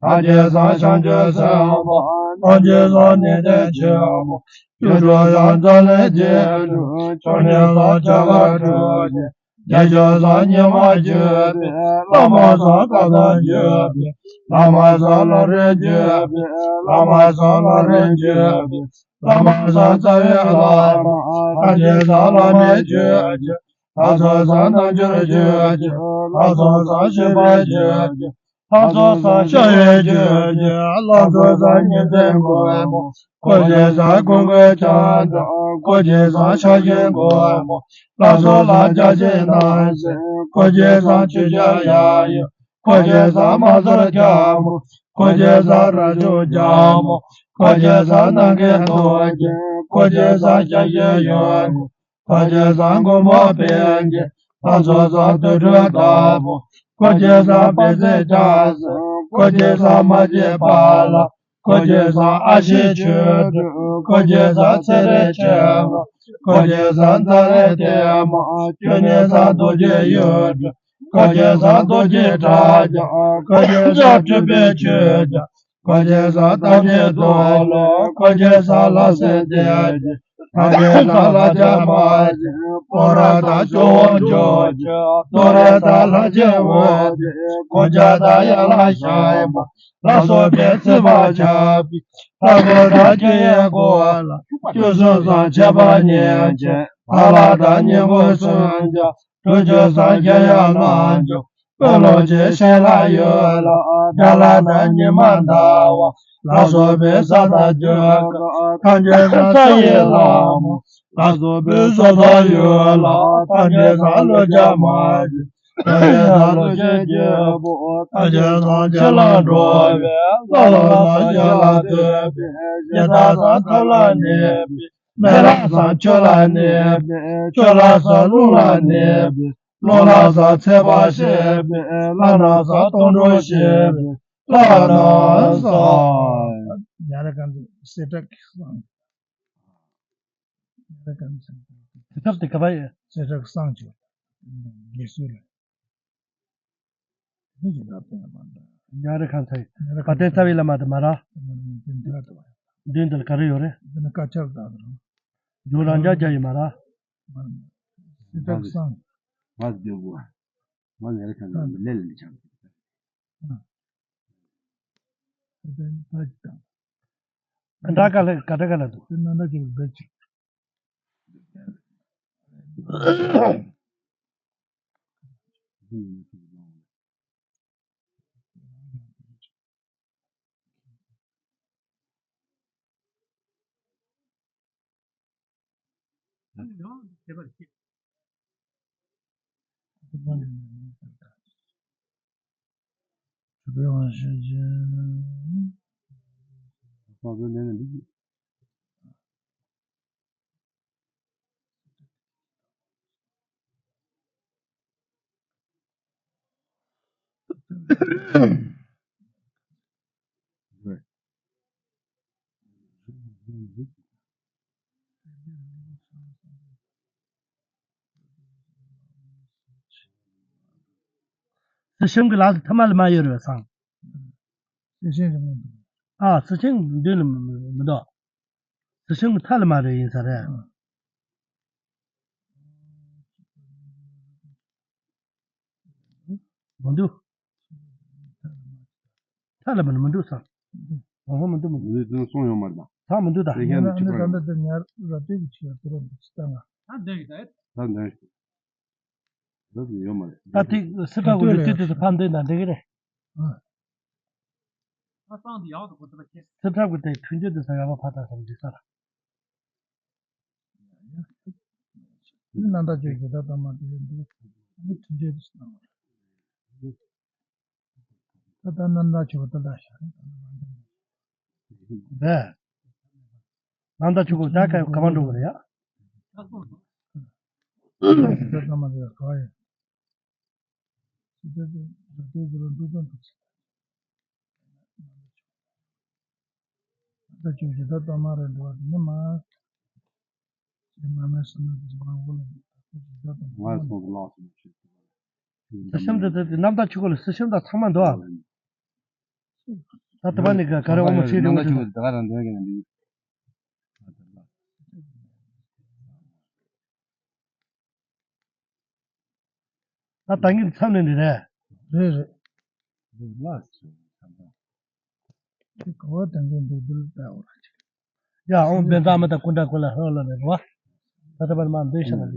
རྒྱས། ཐམས་ཅད་སངས་བྱང་ཆུབ་སེམས་དཔའ་རྣམས་ཀྱི་སངས་ནི་ཐེག་ཆེན་པོ། སྒྱུ་འཕྲུལ་སངས་རྩ་ལས་རྗེས་འགྲོ་མཆོག་ནི་སངས་བྱ་བ་གྲུབ་ཀྱི། རྒྱལ་སྲས་སངས་ཉི་མ་བརྒྱུད་པའི། བླ་མ་སངས་སྐལ་བཟང་བརྒྱུད་པའི། བླ་མ་སངས་ལམ་རིམ་བརྒྱུད་པའི། བླ་མ་སངས་ལམ་རིམ་བརྒྱུད་པའི། བླ་མ་སངས་རྩ་བའི་བླ་མ། ཐམས་ཅད་སངས་བླ་མའི་རྒྱུད་ཀྱི། ལྷ་ཚོགས་སངས་རྣལ་འབྱོར་རྒྱུད་ཀྱི། ལྷ་ཚོགས་སངས་སྤྱོད་པ་རྒྱུད་ཀྱི། ལྷ་ཚོགས་སངས་སྤྱོད་པའི་རྒྱུད་ཀྱི། ལྷ་ཚོགས་སངས་ཉིན་མཚན་མགོན་པོ། སྐུ་མཆེད་སངས་ཀུན་དགའ་ཕྱག་འཚལ། སྐུ་མཆེད་སངས་ཕྱག་ཆེན་མགོན་པོ། ལྷ་ཚོགས་ལ་བརྒྱ་བྱིན་རྣམས་ཀྱིས། སྐུ་མཆེད་སངས་ཆོས་རྒྱལ་ཡབ་ཡུམ། སྐུ་མཆེད་སངས་མ་ཚར་རྒྱལ་མོ། སྐུ་མཆེད་སངས་རབ་བྱུང་རྒྱལ་མོ། སྐུ་མཆེད་སངས་སྣ་ཁའི་ཐུགས་རྗེ། སྐུ་མཆེད་སངས་ཞལ་བཞི་ཡོན་ཏན། སྐུ་མཆེད་སངས་མགོན་པོ་པཎ་ཆེན། ལྷ་ཚོགས་སངས་དུར་ཁྲོད་དྭགས་པོ། སྐུ་མཆེད་སངས་པད་ཚལ་སྐྱ་སེང་། སྐུ་མཆེད་སངས་མ་སྐྱེས་པཱ་ལགས། སྐུ་མཆེད་སངས་ཨ་ཤེ་ཆོས་སྒྲོན། སྐུ་མཆེད་སངས་ཚེ་རིང་མཆེད་ལྔ། སྐུ་མཆེད་སངས་ཛ་ལེ་ཏེ་མ། སྐུ་མཆེད་སངས་རྡོ་རྗེ་གཡུ་སྒྲོན། སྐུ་མཆེད་སངས་རྡོ་རྗེ་གྲགས་རྒྱན། སྐུ་མཆེད་སངས་སྤྲུལ་པའི་ཆོས་རྒྱལ། སྐུ་མཆེད་སངས་ཐམས་ཅད་རྫོགས་ལ། སྐུ་མཆེད་སངས་ལྷ་སྲིན་སྡེ་བརྒྱད། ཐམས་ཅད་སངས་ལྷ་བརྒྱ་མ་ཞིག། སྤོམ་ར་དང་ཇོ་བོ་ཇོ་ཇོ། ཏུ་རེ་དང་ལྷ་ཆེན་འོད་ཟེར། གུར་ལྕགས་དང་ཡན་ལག་ཞགས་པ། ལ་སོགས་པའི་ཚེ་དཔག་བྱ་བའི། ལྷ་སྐུ་དང་སྐུ་ཡི་སྐུ་ལ། བཅུ་གསུམ་སངས་ཁྱད་པར་ཉེར་གཅིག། ཕ་ལྷ་དང་ཉིང་ཁུ་སུམ་བརྒྱ། དྲུག་ཅུ་སངས་རྒྱ་ཡན་ལག་འཇོམས། དཔོན་སློབ་ཆེན་ཤེས་རབ་ཡུལ་ལ། དགྲ་ལྷ་དང་ཉི་མ་ཟླ་བ། ལ་སོགས་པའི་ས་དང་རྒྱུ་སྐར། ཐམས་ཅད་སངས་ས་ཡི་ལྷ་མོ། ལ་སོགས་པའི་སོ་ཐར་ཡུལ་ལ། ཐམས་ཅད་སངས་ཀླུ་བྱ་མ་ཞིག། ཐམས་ཅད་སངས་ཀླུ་ཆེན་བརྒྱད་པོ། ཐམས་ཅད་སངས་ཕྱི་ལ་འགྲོ་བའི། ལྷ་ལ་སངས་ཞིང་ལ་འདུས་པའི། ཡི་དྭགས་སངས་ཐབས་ལ་གནས་པའི། མེ་ལྷ་སངས་ཆུ་ལ་གནས་པའི། ཆུ་ལྷ་སངས་རླུང་ལ་གནས་པའི། རླུང་ལྷ་སངས་ཚེ་དཔག་བཞི་པའི། ལྷ་རྣམས་སངས་སྟོང་གྲོགས་བཞི་པའི། ལྷ་རྣམས་སངས། ཉ་ར་ག་ཚོད་སེ་དྲག་སངས། ཉ་ར་ག་ཚོད་སེ་དྲག་དེ་ག་པ་ཡི། སེ་དྲག་སངས་ཆུ། དགེ་སུ་ལ། ཉ་ར་ག་ཚོད་ཉ་ར་ག་ཚོད་པ་ཏན་རྩ་བའི་བླ་མ་དེ་མ་ར། མདུན་དེ་ལ་ག་རེ་ཡོད་རེད། འདི་ནི་དཀར་ཆག་དང་། རྒྱུ་རང་འཇགས་རྒྱ་ཡི་མ་ར། སེ་དྲག་སངས། ང་ལ་ལས་ལས་ཆགས། ཨ་འདྲ་ག་ལ་ག་འདྲ་ག་ལ་འདུག་དེ་ན་འདྲ་ཅིག་འབད་ཅིག་སྲིད་གཞུང་གི་ལག་ཏུ་ཐ་མ་ལ་མ་ཡོད་རེད་བསམ། སྲིད་གཞུང་གི་མདུན་ལ་མི་འདུག་སྲིད་གཞུང་གི་མཐའ་ལ་མ་རེད་ཡིན་ས་རེད། མི་འདུག་མཐའ་ལ་མི་འདུག་ས། འོ་ཧོ་མི་འདུག་མི་འདུག་མི་འདུག་ཚུལ་གསུང་ཡོད་མ་རེད་ད། ས་མི་འདུག་ད། དེ་ཁྱེད་ནི་ཁྱི་ཕ་ཡོད། ད་ལྟ་དེ་ཉར་ར་སྤྲོད་ཀྱི་ཆེད་དུ་རོགས་འདུག་སྟངས་ང་། ད་འདོན་ཡོད་ད། ད་འདོན་ཡོད་མ་རེད། ད་དེ་སི་ཁྲ་གི་ལུས་དེ་དེ་ཚོ་ཕར་འདོན་དང་འགྲིག་གི་རེད། ཨ། ད་སང་དེ་ཡག་ཏུ་གོ་ཐུབ་པ་ཁྱེད། སི་ཁྲ་གི་དེ་མཐུན་སྦྱོར་དེ་ཚོ་ཡག་པོ་ཕར་དང་ཚུར་འགྲིག་ས་ར། དེ་རྣམ་དག་ཆོས་ཀྱི་ད་ལྟ་མ་དེ་འདུག་མཐུན་སྦྱོར་དེ་ཚོ་གནང་བ་རེད། ད་ལྟ་རྣམ་དག་ཆོས་ཀྱི་ད་ལྟ་བཞག་རེད། རེད། རྣམ་དག་ཆོས་ཀྱི་ད་ག་ག་པར་འགྲོ་གི་རེད་ཡ། ད་ལྟ་མ་དེ་ག་ཡིན། སྲིད་གཞུང་དེ་དེ་རྣམ་དག་ཆོས་སྐོར་ལ་སྲིད་གཞུང་དང་ཚང་མ་འདུག་ཨ། ད་དེ་བ་ནི་ག་རེ་འོ་མ་ཤེས་རེད་འོ་ཤེས་རེད། ད་ད་གིན་མཚམས་ནས་འདི་རེད། རེད་རེད། རེད་ལ། དེ་ག་བ་ད་གིན་འདུག་འདུག་ལྟ་བ། ཡ་ཨོང་བན་ཙམ་མ་ད་ཀུན་དྲ་ཀུན་ལ་ཧོ་ལ་རེད་བ། ད་ད་པར་མ་འདོད་ཤ་ན་རེད།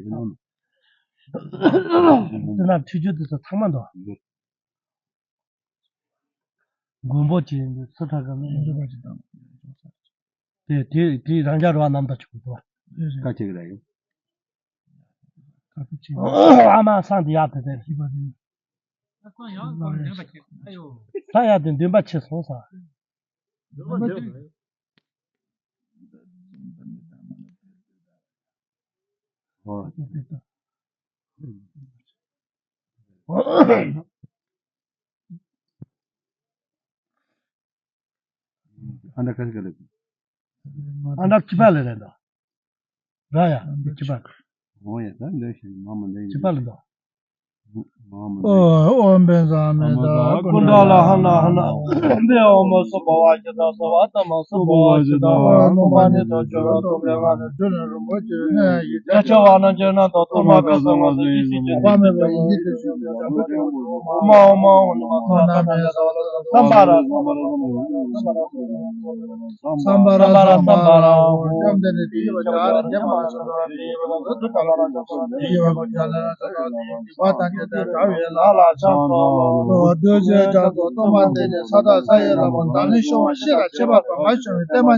དེ་ན་ཁྲི་རྒྱུད་དེ་ཚོ་ཚང་མ་འདུག་མགོན་པོ་ཅན་གྱི་སུ་ཁྲ་ག་ནས་འདུག་པ་ཅིག་དང་། དེ་དེ་དེ་རང་ཅག་རུ་བ་རྣམ་དག་ཆོས་སྐོར་དུ་བ། ཁ་ཅིག་རེད་ཡོད། ཁ་ཅིག་ཅིག་ཨ་མ་སང་དེ་ཡག་དེ་དེ། ཤི་བ་དེ། ས་ཡག་དེ་འདུན་པ་ཆེ་སོང་ས། འདུན་པ་དེ། ཨོ། ཨ་འདྲ་ག་ཟིག་ག་ལེ། ཨ་འདྲ་ཅི་པ་ལེ་རེད་འདུག་ར་ཡ་ཅི་པ། འོ་ཡ་ད་འདྲ་ཞིག་མ་མ་འདྲ་ཅི་པ་ལེ་འདུག་ཨོ་ཨོ་བན་ཙམ་མེད་ད་ཀུན་དག་ལ་ཧ་ན་ཧ་ན་འདི་ཨོ་མོ་སུ་བ་བ་ཞི་ད་སུ་བ་ཏ་མ་སུ་བ་བ་ཞི་ད་བ་ནུ་མ་ནི་དོ་ཅོ་ར་དོ་བེ་ང་ནི་དུ་ནི་རུ་མོ་ཅི་ནི་ཡི་ཡ་ཆ་བ་ན་ཅི་ན་དོ་ཏུ་མ་ཀ་ས་ང་སུ་ཡི་ཤི་ཅི་བ་མེད་པ་ཡི་ཡི་དུ་ཞི་དུ་ཅོ་ར་དུ་ཅོ་ར་དུ་ཨོ་མ་ཨོ་མ་ཨོ་ནི་མ་ཐོ་ན་མེ་ས་བ་ལ་སམ་པ་ར་སམ་པ་ར་སམ་པ་ར་སམ་པ་ར་སམ་པ་ར་ཨོ་ཉམས་ཏེ་ནི་དེ་ཡི་བ་ཅ་ར་དེ་མ་ཆ་ར་དེ་ཡི་བ་ལ་དུ་ཏ་ལ་ར་ཅ་ས་དེ་ཡི་བ་ཅ་ལ་ར་ཅ་ར་དེ་ཡི་བ་ཏ་ཅ་ཏ་ཏྲ་བའི་ལ་ལ་ཆང་ཏོ། རྡོ་རྗེ་རྒྱ་མཚོ་སྟོང་པ་སྟེང་ནས་ས་དང་ས་ཡི་རང་བ་འདམ་ལས་བྱུང་བ་ཤེས་ལ་ཆེས་པ་དང་མ་བྱུང་བའི་བརྟན་མ་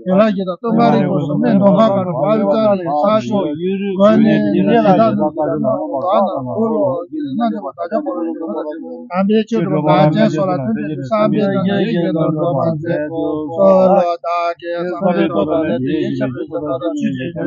ཡོད་ལ་ཡི་དྭགས་སྟོན་ཁ་རིང་པོ་སུ་མེ་ནོ་ཁ་ག་རུ་བ་ལི་ཙ་ལི་ས་ཤོག་ཡུ་རུ་གོ་ནི་ཡི་ལ་ཡི་དྭགས་ནི་ཡི་དྭགས་ནི་ཡི་དྭགས་ནི་ཀུ་ལོ་ཡི་ནི་ནི་བ་ད་ཆ་ཀོ་རུ་ཡི་ནི་ནི་བ། དམ་པའི་ཆོས་སྒྲུབ་པ་ཅན་སོགས་ལ་མཐུན་པའི་བསམ་པའི་ཉམས་ལེན་ཡིད་ཀྱི་དོན་སྒྲུབ་པར་མཛད་དོ། སོ་ལོ་བདག་གིས་བསམ་པའི་ཐོག་ཏུ་ལས་དེ་ཡིན་ཞབས་ཞུ་ཞུ་ཐོག་ཏུ་ཚུལ་གྱིས་ཞུ་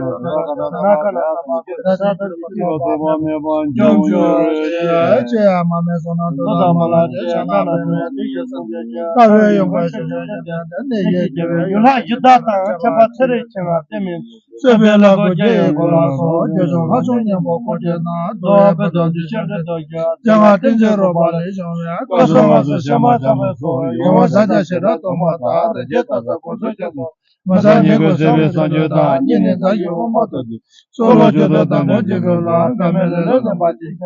ན་ཁ་ན་ས་མ་གོ་ས་ད་ཚུལ་གྱིས་ཐོག་པ་མེད་པ་འཇོམས་ཤོག་ཅེས་ཅེས་མ་སྨད་སོ་ན་དུ་དང་མ་ལ་ཅེས་བྱ་ན་མེད་པའི་དུས་ཀྱི་སེམས་ཅན་གྱི་ལྟ་བའི་ཡོང་པ་ཞུ་ཞུ་ཞུ་ཞུ་ནས་ཡིད་ཀྱི་བའི་ཡུལ་ལྷ་ཡི་དྭགས་དང་ཁྱད་པར་ཚེ་རིང་ཆེ་བ་སྟེ་མིན། གསོད་པའི་ལྷ་སྐུ་རྒྱལ་བའི་སྐུ་ལ་སོགས། རྒྱ་གཞུང་ལྷ་སྲུང་གཉན་པོ་སྐུ་རྒྱལ་རྣམས། རྡོ་བའི་བོད་དུ་འདུ་ཤེས་འདྲེ་དོ་རྒྱལ། རྒྱལ་བ་བསྟན་འཛིན་རོལ་པ་ལས་བྱུང་བའི། བཀའ་སྲུང་ལྔ་སོགས་ཤ་མ་ཆགས་པའི་ཚོགས། ཡོང་བ་ཟ་བྱ་ཞེ་དྲག་སྟོང་པ་དང་། རི་རྒྱལ་སྟག་ཚང་དགོན་ཚོགས་རྒྱ་མཚོ། མ་ཚང་ཉེས་ཀུན་སེལ་བའི་བཟང་སྤྱོད་དང་། སྙིང་ནི་མཛའ་ཡི་དབུ་མ་ལྟ་བུ། སྲོག་ལ་སྤྱོད་དང་དམ་པའི་འཇིགས་སྐྲག་ལ། འགལ་མེད་ལེ་ལོས་འཛིན་པ་ཅན།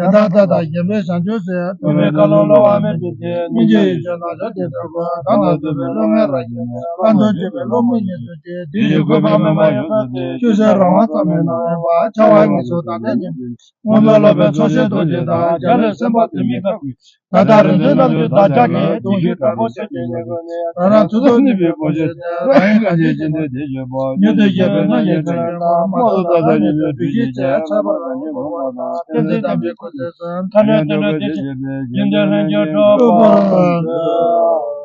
ཡང་དག་ལྟ་དང་ཞེན་པའི་བྱང་ཆུབ་སེམས། སྡུག་བསྔལ་ཁ་ལོ་བསླུ་བ་མེད་པའི་ཚུལ། སྙིང་རྗེ་ཡིད་བྱོན་ནགས་ཚལ་དེར་ཐོབ་གོ། བདག་ནི་སྡུག་བསྔལ་བློ་ངན་རབ་ཞི་ནས། བླང་དོར་གཅོད་པའི་བློ་མིག་གཉིས་སུ་མཆེད། དུས་ཀྱི་བཀོད་པ་དམན་པ་ཡོངས་སུ་ཟད། ཆོས་སེམས་རང་དབང་རྩ་མེད་ན་ཡང་བ། འཆལ་བ་ངན་སོང་དང་ལྡན་ཞིང་། ངུ་འབོད་སློབ་དཔོན་འཚོ་བྱེད་རྡོ་རྗེ་དང་། རྒྱ་ལས་སེམས་དཔའ་དུད་མིན་ཁ་ཀུན། ད་ལྟ་རིག་འཛིན་རྣམས་ཀྱི་བདག་ཅག་གིས། གདུང་ཤུགས་དྲག་པོ་ཆེ་བསྐྱེད་ནས་ཀུན་ནས། རང་རང་ཚུལ་དུ་གནས་པའི་སྒོ་འབྱེད་དེ། རང་ཡི་གང་ཞིག་ཅི་འདོད་དེ་བྱེད་པ། མྱུར་དུ་སྐྱེ་བའི་ང་རྒྱལ་ཁྱོད་ཡིན་ལ། རྨོངས་སུ་ལྟ་ས་ཉིད་དུ་འདུ་ཤེས་བྱེད། ཆགས་པ་རང་ཉིད་ངོ་བོ་དང་། བསྟན་འཛིན་དམ་པའི་སྐུ་ཚེ་གསོན། མཐའ་གནས་བསྟན་འགྲོ་བདེ་ཞིང་འཇིག་རྟེན་ལྷུན་གྱིས་གྲུབ་པར་མཛོད།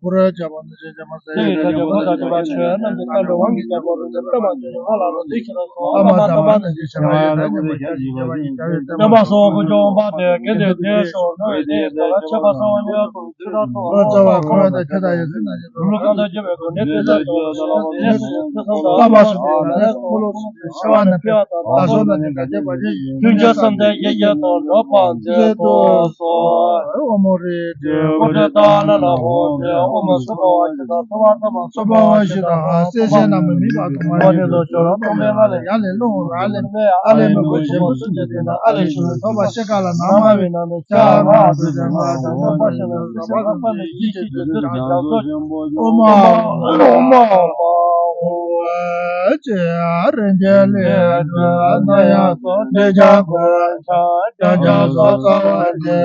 བུ་ར་བྱ་བ་ནི་ཞེས་བྱ་མ་ཟད། ཡི་དམ་གྱི་གོ་དང་བཅས་པ་ཆོས་རྣམས་ཀྱི་བསམ་པའི་དབང་གིས་རྒྱལ་པོ་རིན་ཆེན་པདྨ་འབྱུང་གནས་ལ་རོ་འདི་ཁྱེད་ལ་སོགས། ཨ་མ་དང་མ་ནི་ཞེས་བྱ་བ་ཡི་དམ་གྱི་མ་ཞེས་བྱ་བ་ཡི་བྱ་བའི་བསྟན་པ་སོགས་ཀུན་འབྱུང་བ་སྟེ། དགེ་འདུན་སྡེ་སོགས་འགྲོ་བའི་སྡེ་ཡི་ས་ལ་མཆོད་པ་གསང་བ་ཉོན་དུ་ཆུ་ར་སོགས། རོ་ཙ་བ་འཁོར་བ་དང་ཁྱོད་དང་ཡང་སྲིད་ན་ཞེས། རུ་ལུ་གང་དང་བཅས་པའི་སྒོ་ནས་དེ་ལ་ལྟོས་ལ་ལ་བ་མེད་སོགས། ཐུན་མཚམས་དང་ལྷ་མ་སོགས་པའི་ནང་ནས་སོགས། ཕོ་ལོ་སོགས་པའི་ཤ་བ་ན་ཕི་བ་དང་ལ་སོགས་ན་ནི་ག་དེ་བ་རེ་ཡིན། མཐུན་རྐྱེན་བསམ་གཏན་ཡེ་ཤེས་དང་འགྲོ་བ་མཛད་དུ་གསོལ། ཨོ་མོ་རེ་ཏྲེ་ཨོ་ཏྲེ་ཏཱ་ལ་ལ་ཧོ་ཏྲེ། ཨོ་མ་སུ་པ་བ་ཤི་ཏ་སུ་བ་ཏ་མ་སུ་པ་བ་ཤི་ཏ་ཧ། སེ་ཤེ་ན་མི་མི་བ་དུ་མ་ཡ་ལེ་ལོ་ཅོ་ར་སྟོང་པའི་ང་ལེ་ཡ་ལེ་ལོ་ཨ་ལེ་མེ་ཨ་ལེ་མེ་གོ་ཤེ་མ་སུ་ཅེ་ཏེ་ན་ཨ་ལེ་ཤུ་ཐོ་བ་ཤེ་ཀ་ལ་ན་མ་བེ་ན་ནི་ཤ་ང་སུ་ཅེ་ང་ད་ན་པ་ཤེ་ན་ས་བ་ཀ་པ་ལེ་ཡི་ཅེ་ཏེ་དུ་ཀ་ཏོ་ཨོ་མ་ཨོ་མ་ཨོ་མ་ཨོ་ཨ་ཅེ་ཨ་རེ་འཇེ་ལེ་ཏྲ་ན་ཡ་སོ་ཏེ་ཇ་གོ་ཆ་ཅ་ཇ་སོ་ས་བ་ཏེ་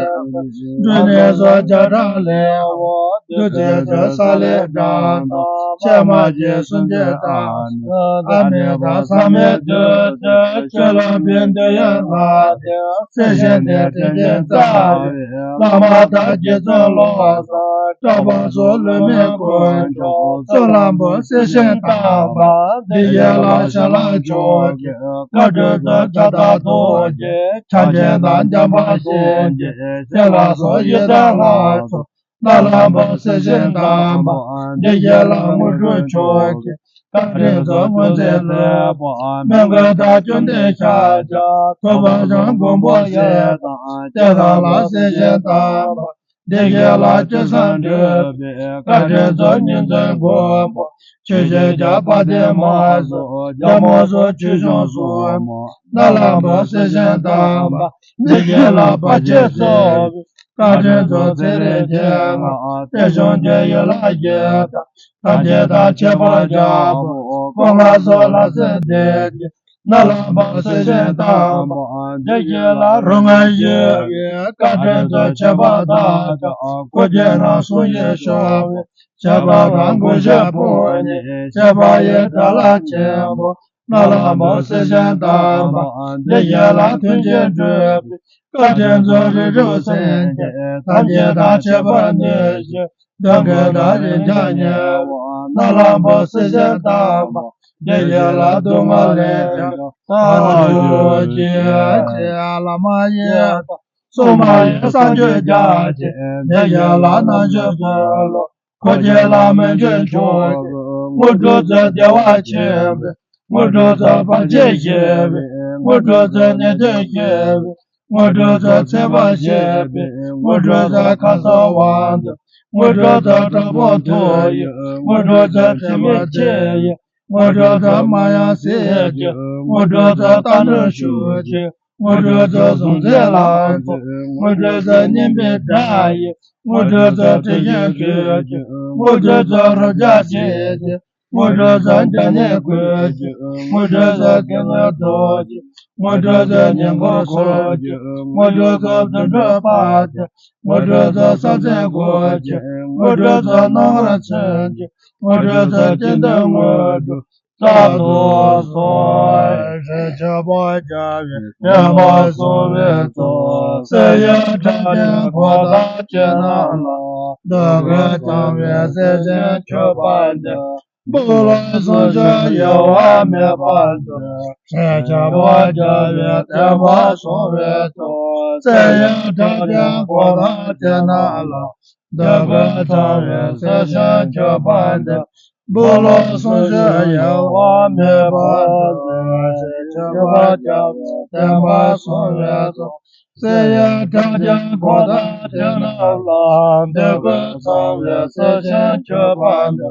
འདྲུ་ནེ་སོ་ཇ་ཏྲ་ལེ་འོ་དུ་ཏེ་ཏེ་ས་ལེ་ཏྲ་ཏོ་ཤ་མ་ཅེ་སུན་ཏེ་ཏ་ཨ་མེ་ཏ་ས་མེ་ཏུ་ཏེ་ཁྱོད་ལ་ཕན་དུ་ཡོད་ང་སྟེ། སེ་ཤེ་ནས་དྲིན་ཅན་རྩ་བའི་བླ་མ་དང་རྗེ་བཙུན་བློ་བཟང་གྲགས་པ་སོགས་བླ་མའི་དཀོན་མཆོག་ཚོགས་ལམ་པོ་སེ་ཤེ་དམ་པ་འདི་ཡན་ལ་ཞལ་ལག་མཆོག་གི་བཀའ་དྲིན་དུ་ཕྱག་དང་ཐུགས་ཀྱི་ཆ་ཆེན་དང་འཇམ་དཔལ་གཤིན་རྗེ་ཞལ་ལག་སོགས་ཡི་དམ་ལྷ་ཚོགས། ནག་ལམ་པོ་སེ་ཤེ་དམ་པ་འདི་ཡན་ལ་དངོས་གྲུབ་མཆོག་གི་བཀའ་དྲིན་རྫོགས་མངོན་མཛད་ལེགས་པ་མན་ངག་དང་བཅོམ་ལྡན་ཤཱཀྱ་ཐུབ་པ་བྱམས་མགོན་པོ་ཞེས་དང་། དེ་དག་ལ་སེ་ཤེ་དམ་པ་འདི་ཡན་ལ་ཅི་བསམ་འགྲུབ་པའི་བཀའ་དྲིན་རྫོགས་ཉིན་མཚན་མགོན་པོ་ཆུ་སྐྱོང་རྒྱ་དཔལ་ལྡན་མ་སོགས་རྒྱ་མོ་སོགས་ཆོས་སྐྱོང་སོགས་མོ། ནག་ལམ་པོ་སེ་ཤེ་དམ་པ་འདི་ཡན་ལ་བར་ཆད་སོལ་བའི་བཀའ་དྲིན་རྫོགས་ཚེ་རིང་ཁྱེད་ལ་དེ་བྱུང་རྒྱལ་ཡུལ་ལ་རྒྱལ་དང་ཐམས་ཅད་དང་ཁྱད་པར་རྒྱལ་པོ་སྐུ་མངའ་སོགས་ལ་སེམས་བདེ་གྱིས། ནག་ལམ་པོ་སེ་ཤེ་དམ་པ་འདི་ཡན་ལ་རོ་མངར་ཞི་བའི་བཀའ་དྲིན་རྫོགས་ཁྱད་པར་དག་ཀྱང་སྐུ་སྐྱེ་རང་གསུང་ཡིད་ཤོར་བའི་ཁྱད་པར་དང་མགོན་ཞྭ་ཕུ་ནི་ཁྱད་པར་ཡི་དགྲ་ལྷ་ཆེན་པོ། ནག་ལམ་པོ་སེ་ཤེ་དམ་པ་འདི་ཡན་ལ་མཐུན་རྐྱེན་སྒྲུབ་པའི་བཀའ་དྲིན་རྫོགས་རིགས་དྲུག་སེམས་ཅན་ཐམས་ཅད་དང་ཁྱད་པར་ནུས་ཤིང་གདོན་བགེགས་དང་རིམས་ཆགས་ཉེ་བ། ནག་ལམ་པོ་སེ་ཤེ་དམ་པ་འདི་ཡན་ལ་སྡུག་བསྔལ་ལས་ཀྱང་ཐར་གྱུར་ཅིག་ཅེས་བླ་མ་ཡི་དམ་སྲུང་མ་ཡི་གསང་མཆོད་རྒྱ་ཆེ་འདི་ཡན་ལ་རྣལ་འབྱོར་ཚོལ་ལོ། འཁོར་གྱི་ལྷ་མོས་མཆོད་མཆོག་གི་དངོས་གྲུབ་སྩོལ། བདེ་བ་ཆེན་པོའི་དངོས་གྲུབ་སྩོལ། བར་ཆད་ཞི་བའི་དངོས་གྲུབ་སྩོལ། ནད་གདོན་ཞི་བའི་དངོས་གྲུབ་སྩོལ། ཚེ་དཔག་ཞི་བའི་དངོས་གྲུབ་སྩོལ། ཁ་སར་པ་དུལ་དངོས་གྲུབ་སྩོལ། དྲག་པོ་ཐུལ་ཡི་དངོས་གྲུབ་སྩོལ། དྲི་མེད་མཆེ་ཡི་དངོས་གྲུབ་སྩོལ། རྨ་གཡང་གཟིག་གི་དངོས་གྲུབ་སྩོལ། རྟ་ནོར་ཤུགས་ཀྱི་དངོས་གྲུབ་སྩོལ། གཟུང་འཛིན་ལང་ཚོའི་དངོས་གྲུབ་སྩོལ། སྙན་པའི་སྒྲ་ཡི་དངོས་གྲུབ་སྩོལ། དྲི་ཞིམ་ཆོས་ཀྱི་དངོས་གྲུབ་སྩོལ། རོ་བརྒྱ་བྱེད་ཀྱི་དངོས་གྲུབ་སྩོལ། བྱ་ཉེས་ཀུན་གྱི་དངོས་གྲུབ་སྩོལ། སྡེ་སྣོད་དུག་གི་དངོས་གྲུབ་སྩོལ། ཉེན་ཁ་འཁོར་གྱི་དངོས་གྲུབ་སྩོལ། དུད་འགྲོ་བར་གྱི་དངོས་གྲུབ་སྩོལ། ས་འཛིན་འཁོར་གྱི་དངོས་གྲུབ་སྩོལ། སྣང་བར་མཚོན་གྱི་དངོས་གྲུབ་སྩོལ། ཀུན་ཏུ་དངོས་གྲུབ་སྩལ་དུ་གསོལ། ཞེས་མཆོད་པར་བྱ་བའི་བསྟན་པ་སྲུང་བའི་ཚོགས། གསེར་གཡུ་ཁྲག་ཅན་གོ་ཐང་ཁྱེད་རྣམས་ལ། འདོད་དགུ་ཚང་བའི་སེམས་ཅན་མཆོད་པ་འདི། འབུལ་ལོ་གསུང་མཆོད་གཡེལ་བ་མེད་པར་མཛོད། ཞེས་མཆོད་པར་བྱ་བའི་བསྟན་པ་སྲུང་བའི་ཚོགས། གསེར་གཡུ་ཁྲག་ཅན་གོ་ཐང་ཁྱེད་རྣམས་ལ། འདོད་དགུ་ཚང་བའི་སེམས་ཅན་མཆོད་པ་འདི། འབུལ་ལོ་གསུང་མཆོད་གཡེལ་བ་མེད་པར་མཛོད། ཞེས་མཆོད་པར་བྱ་བའི་བསྟན་པ་སྲུང་བའི་ཚོགས། གསེར་གཡུ་ཁྲག་ཅན་གོ་ཐང་ཁྱེད་རྣམས་ལ། འདོད་དགུ་ཚང་བའི་སེམས་ཅན་མཆོད་པ་འདི།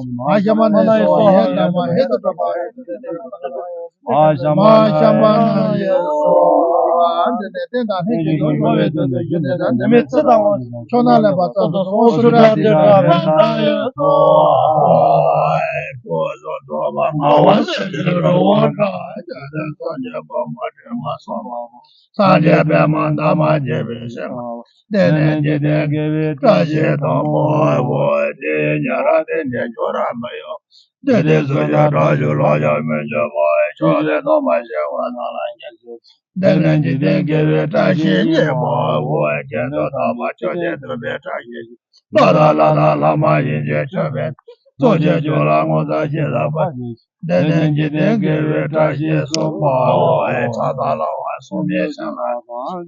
མ་ཤ་མ་ན་ཡེ་སྭཱ་ཧཱ། ཡེ་ལ་མ་ཧེ་ཏུ་པྲ་པ་ཧེ་ཏུ་ཏེ་ཏེ་མ་ཤ་མ་ན་ཡེ་སྭཱ་ཧཱ། འདི་ནས་རྟེན་དང་ལྷན་ཅིག་ཏུ་འགྲོ་བའི་དོན་དུ་བཞུགས་ནས་ད་ནི་མི་ཚེ་དང་། ཕྱོགས་ན་ལེན་པ་ཙམ་དུ་སོང་། སུ་ར་དེ་འདྲ་བའི་ན་ཡེ་སྭཱ་ཧཱ། སངས་རྒྱས་པདྨ་འདབ་མ་བརྒྱད་པའི་ཞིང་ཁམས། དེ་ནས་འཇིག་རྟེན་དགེ་བའི་བཀྲ་ཤིས་དང་པོ། དེ་ཉིད་རང་དེ་ནས་འགྱུར་ར་མི་ཡོང་། དེ་དེ་སུ་ཡང་བྲག་ཞུ་ལོ་ཡང་མི་འགྱུར་བ། ཕྱོགས་དེ་སྟོང་པར་ཤེས་པ་རྣམས་ལ་ཉེར་ཞི། དེ་ནས་འཇིག་རྟེན་དགེ་བའི་བཀྲ་ཤིས་གཉིས་པ། དེ་ནི་ཐོབ་པ་ཆོས་ཀྱི་སྟོན་པའི་བཀྲ་ཤིས་ཤིང་། ལྷ་དང་ལྷ་དང་ལྷ་མ་ཡིན་གྱི་མཆོད་པའི་ཚོགས་ཀྱི་རྒྱུ་ལ་ངོ་མཚར་ཞེས་བྱ་བ། དེ་ནས་འཇིག་རྟེན་དགེ་བའི་བཀྲ་ཤིས་གསུམ་པ། ཕྲག་དོག་ལ་བ་སྲུང་མའི་ཞིང་ལ།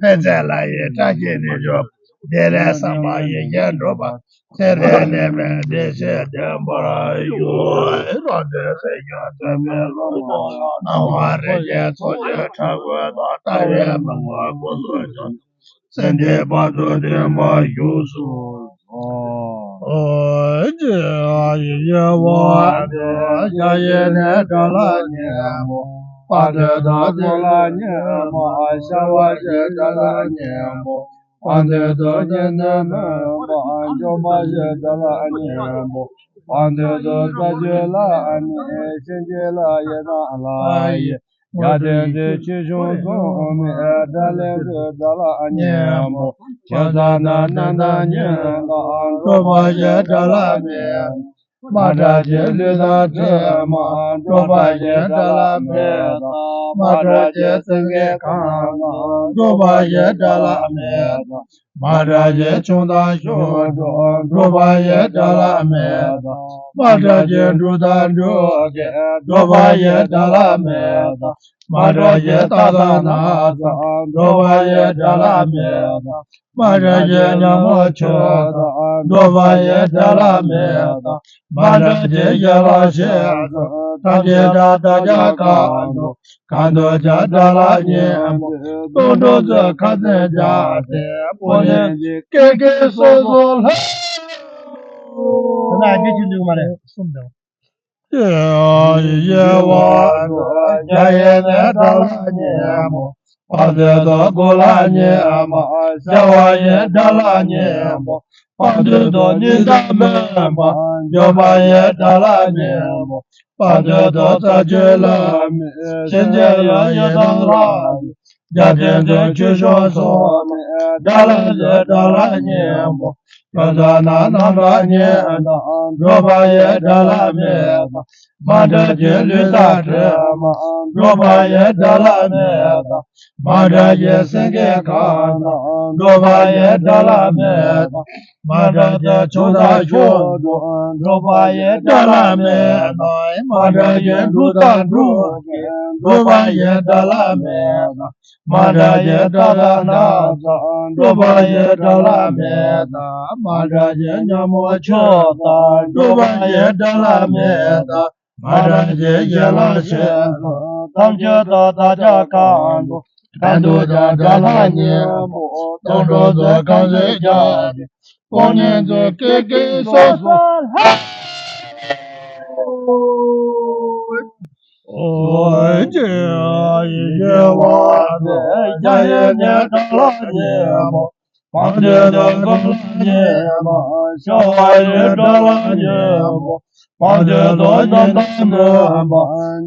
འཕེལ་རྒྱས་ལ་ཡི་བཀྲ་ཤིས་ནི་འབྱུང་། དེ་ལས་བསམ་པ་ཡིད་བཞིན་འགྲུབ་པ། ཚེ་རིང་ནད་མེད་བདེ་གཤེགས་བརྟན་པར་ཤོག། རང་གྲོལ་སེམས་ཀྱི་དོན་མེད་ལྷུན་གྱིས་སྣང་བ་རིན་ཆེན་ཚོགས་ཀྱི་ཕྲེང་བ་དང་། ལྟ་བའི་མིག་དབང་ཀུན་ཏུ་བྱོན། སེམས་ཀྱི་དཔལ་དུ་ལྡན་པ་བཞུགས་སུ་གསོལ། ཨོ་ཅེ། ཡེ་ཤེས་དབང་ཕྱུག་ཞལ་བཞི་ནས་དགྲ་ལྷ་ཉིད་མོ། དཔལ་དུས་དང་དགུ་ལ་གཉེན་པོ། ཤ་བ་བཞི་དགྲ་ལ་གཉེན་པོ། དཔལ་དུས་དང་གཉེན་དུ་སྨིན་པ། འབྱོར་པ་བཞི་དགྲ་ལ་གཉེན་པོ། དཔལ་དུས་དང་རྩ་རྒྱུད་ལ་གཉེན། གཤིན་རྗེ་ལ་ཡི་དམ་ལ་ཡི། རྒྱལ་བསྟན་འདི་ཆོས་སྐྱོང་སྲུང་མའི། དགྲ་ལན་དུ་དགྲ་ལ་གཉེན་པོ། ཁྱད་མཚར་རྣམ་སྣང་གཉེན་དང་། འབྱོར་པ་བཞི་དགྲ་ལ་གཉེན། མ་དགྲ་བགེགས་ལུས་དང་གྲིབ་མ། འབྱོར་པ་བཞི་དགྲ་ལ་མེད་དང་། མ་དགྲ་བགེགས་སེང་གེ་གང་དང་། འབྱོར་པ་བཞི་དགྲ་ལ་མེད་དང་། མ་དགྲ་བགེགས་ཆུང་དང་ཤོག་དྲུག། འབྱོར་པ་བཞི་དགྲ་ལ་མེད་དང་། མ་དགྲ་བགེགས་འབྲུག་དང་འབྲུག་སྐད། འབྱོར་པ་བཞི་དགྲ་ལ་མེད་དང་། མ་དགྲ་བགེགས་རྟ་དང་ནགས་ཚལ། འབྱོར་པ་བཞི་དགྲ་ལ་མེད་དང་། མ་དགྲ་བགེགས་ཉ་མོ་ཁྱོད་དང་། འབྱོར་པ་བཞི་དགྲ་ལ་མེད་དང་། མ་དགྲ་བགེགས་ཡན་ལག་བཞི་དང་། ཐམས་ཅད་ཀྱང་དགྲ་བགེགས་གང་དང་། གང་དུ་ཀྱང་དགྲ་ལ་གཉེན་པོ། སྟོང་གྲོགས་མཛོད་ཁ་འཛིན་རྒྱལ་བསྟན། དཔུང་གཉེན་གྱི་ཀེ་ཀེ་སོ་སོ་ལྷ། དེ་ན་ཡི་གེ་ཆུ་འདུག་མ་རེད། གསུམ་དང་། ཡེ་བ་དུ་རྒྱ་ཡེ་ནས་དགྲ་ལ་གཉེན་པོ། དཔལ་དུས་དང་དགུ་ལ་གཉེན་པོ། ཤ་བ་ཡི་དགྲ་ལ་གཉེན་པོ། དཔལ་དུས་དང་གཉིས་དང་སྨིན་པ། འབྱོར་པ་ཡི་དགྲ་ལ་གཉེན་པོ། དཔལ་དུས་དང་རྩ་རྒྱུད་ལ་གཉེན། གཤིན་རྗེ་ལ་ཡི་དམ་ལ་གཉེན། རྒྱལ་བསྟན་འདི་ཆོས་སྐྱོང་སྲུང་མའི། དགྲ་ལན་དུ་དགྲ་ལ་གཉེན་པོ། ཁྱད་མཚར་རྣམ་སྣང་གཉེན་དང་། འབྱོར་པ་ཡི་དགྲ་ལ་མེད་དང་། མ་དགྲ་བགེགས་ལུས་དང་གྲིབ་མ། འབྱོར་པ་ཡི་དགྲ་ལ་མེད་དང་། མ་དགྲ་བགེགས་སེང་གེ་གང་དང་། འབྱོར་པ་ཡི་དགྲ་ལ་མེད་དང་། མ་དགྲ་བགེགས་ཆུང་དང་ཤོག་དྲུག། འབྱོར་པ་ཡི་དགྲ་ལ་མེད་དང་། མ་དགྲ་བགེགས་འབྲུག་དང་འབྲུག་སྐད། འབྱོར་པ་ཡི་དགྲ་ལ་མེད་དང་། མ་དགྲ་བགེགས་རྟ་དང་ནགས་ཚལ། འབྱོར་པ་ཡི་དགྲ་ལ་མེད་དང་། མ་དགྲ་བགེགས་ཉ་མོ་ཁྱོད་དང་། འབྱོར་པ་ཡི་དགྲ་ལ་མེད་དང་། མ་དགྲ་བགེགས་ཡན་ལག་བཞི་དང་། ཐམས་ཅད་དང་དགྲ་བགེགས་གང་དང་། གང་དུ་ཀྱང་དགྲ་ལ་གཉེན་པོ། སྟོང་གྲོགས་མཛོད་ཁ་འཛིན་རྒྱལ་བསྟན། དཔུང་གཉེན་མཛོད་ཀེ་ཀེ་སོ་སོ་ལྷ། ཨོ་ཡེ་ཡེ་བ་དུ་རྒྱ་ཡེ་ནས་དགྲ་ལ་གཉེན་པོ། དཔལ་དུས་དང་དགུ་ལ་གཉེན་པོ། ཤ་བ་ཡི་དགྲ་ལ་གཉེན་པོ། དཔལ་དུས་དང་གཉིས་དང་སྨིན་པ།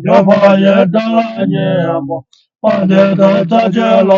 འབྱོར་པ་ཡི་དགྲ་ལ་གཉེན་པོ། དཔལ་དུས་དང་རྩ་རྒྱུད་ལ་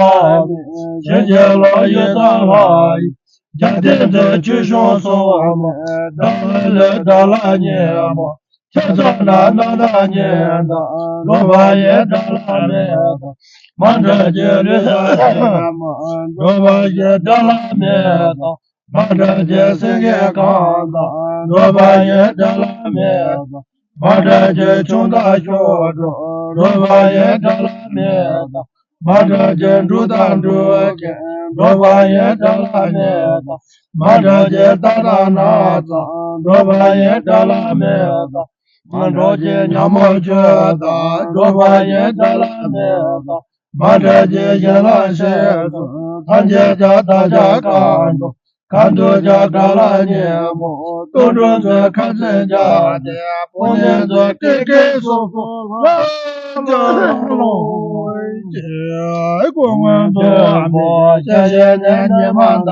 གཉེན། གཤིན་རྗེ་ལ་ཡི་དམ་ལྷ་ཡི། རྒྱལ་བསྟན་འདི་ཆོས་སྐྱོང་སྲུང་མའི། དགྲ་ལན་དུ་དགྲ་ལ་གཉེན་པོ། ཁྱད་མཚར་རྣམ་སྣང་གཉེན་དང་། འབྱོར་པ་ཡི་དགྲ་ལ་མེད་དང་། མ་དགྲ་བགེགས་ལུས་དང་གྲིབ་མ། འབྱོར་པ་ཡི་དགྲ་ལ་མེད་དང་། མ་དགྲ་བགེགས་སེང་གེ་གང་དང་། འབྱོར་པ་ཡི་དགྲ་ལ་མེད་དང་། མ་དགྲ་བགེགས་ཆུང་དང་ཤོག་དྲུག། འབྱོར་པ་ཡི་དགྲ་ལ་མེད་དང་། མ་དགྲ་བགེགས་འབྲུག་དང་འབྲུག་སྐད། འབྱོར་པ་ཡི་དགྲ་ལ་མེད་དང་། མ་དགྲ་བགེགས་རྟ་དང་ནགས་ཚལ། འབྱོར་པ་ཡི་དགྲ་ལ་མེད་དང་། མ་དགྲ་བགེགས་ཉ་མོ་ཁྱོད་དང་། འབྱོར་པ་ཡི་དགྲ་ལ་མེད་དང་། མ་དགྲ་བགེགས་ཡན་ལག་བཞི་དང་། ཐམས་ཅད་ཀྱང་དགྲ་བགེགས་གང་དང་། གང་དུ་ཀྱང་དགྲ་ལ་གཉེན་པོ། སྟོང་གྲོགས་མཛོད་ཁ་འཛིན་རྒྱལ་བསྟན། དཔུང་གཉེན་མཛོད་ཀེ་ཀེ་སོ་སོ་ལྷ། ལྷ་ལྷ་ལྷ། སྐུ་མངོན་མཐོ་པོ་ཞལ་བཞེས་ནས་ཉི་མ་ཟླ་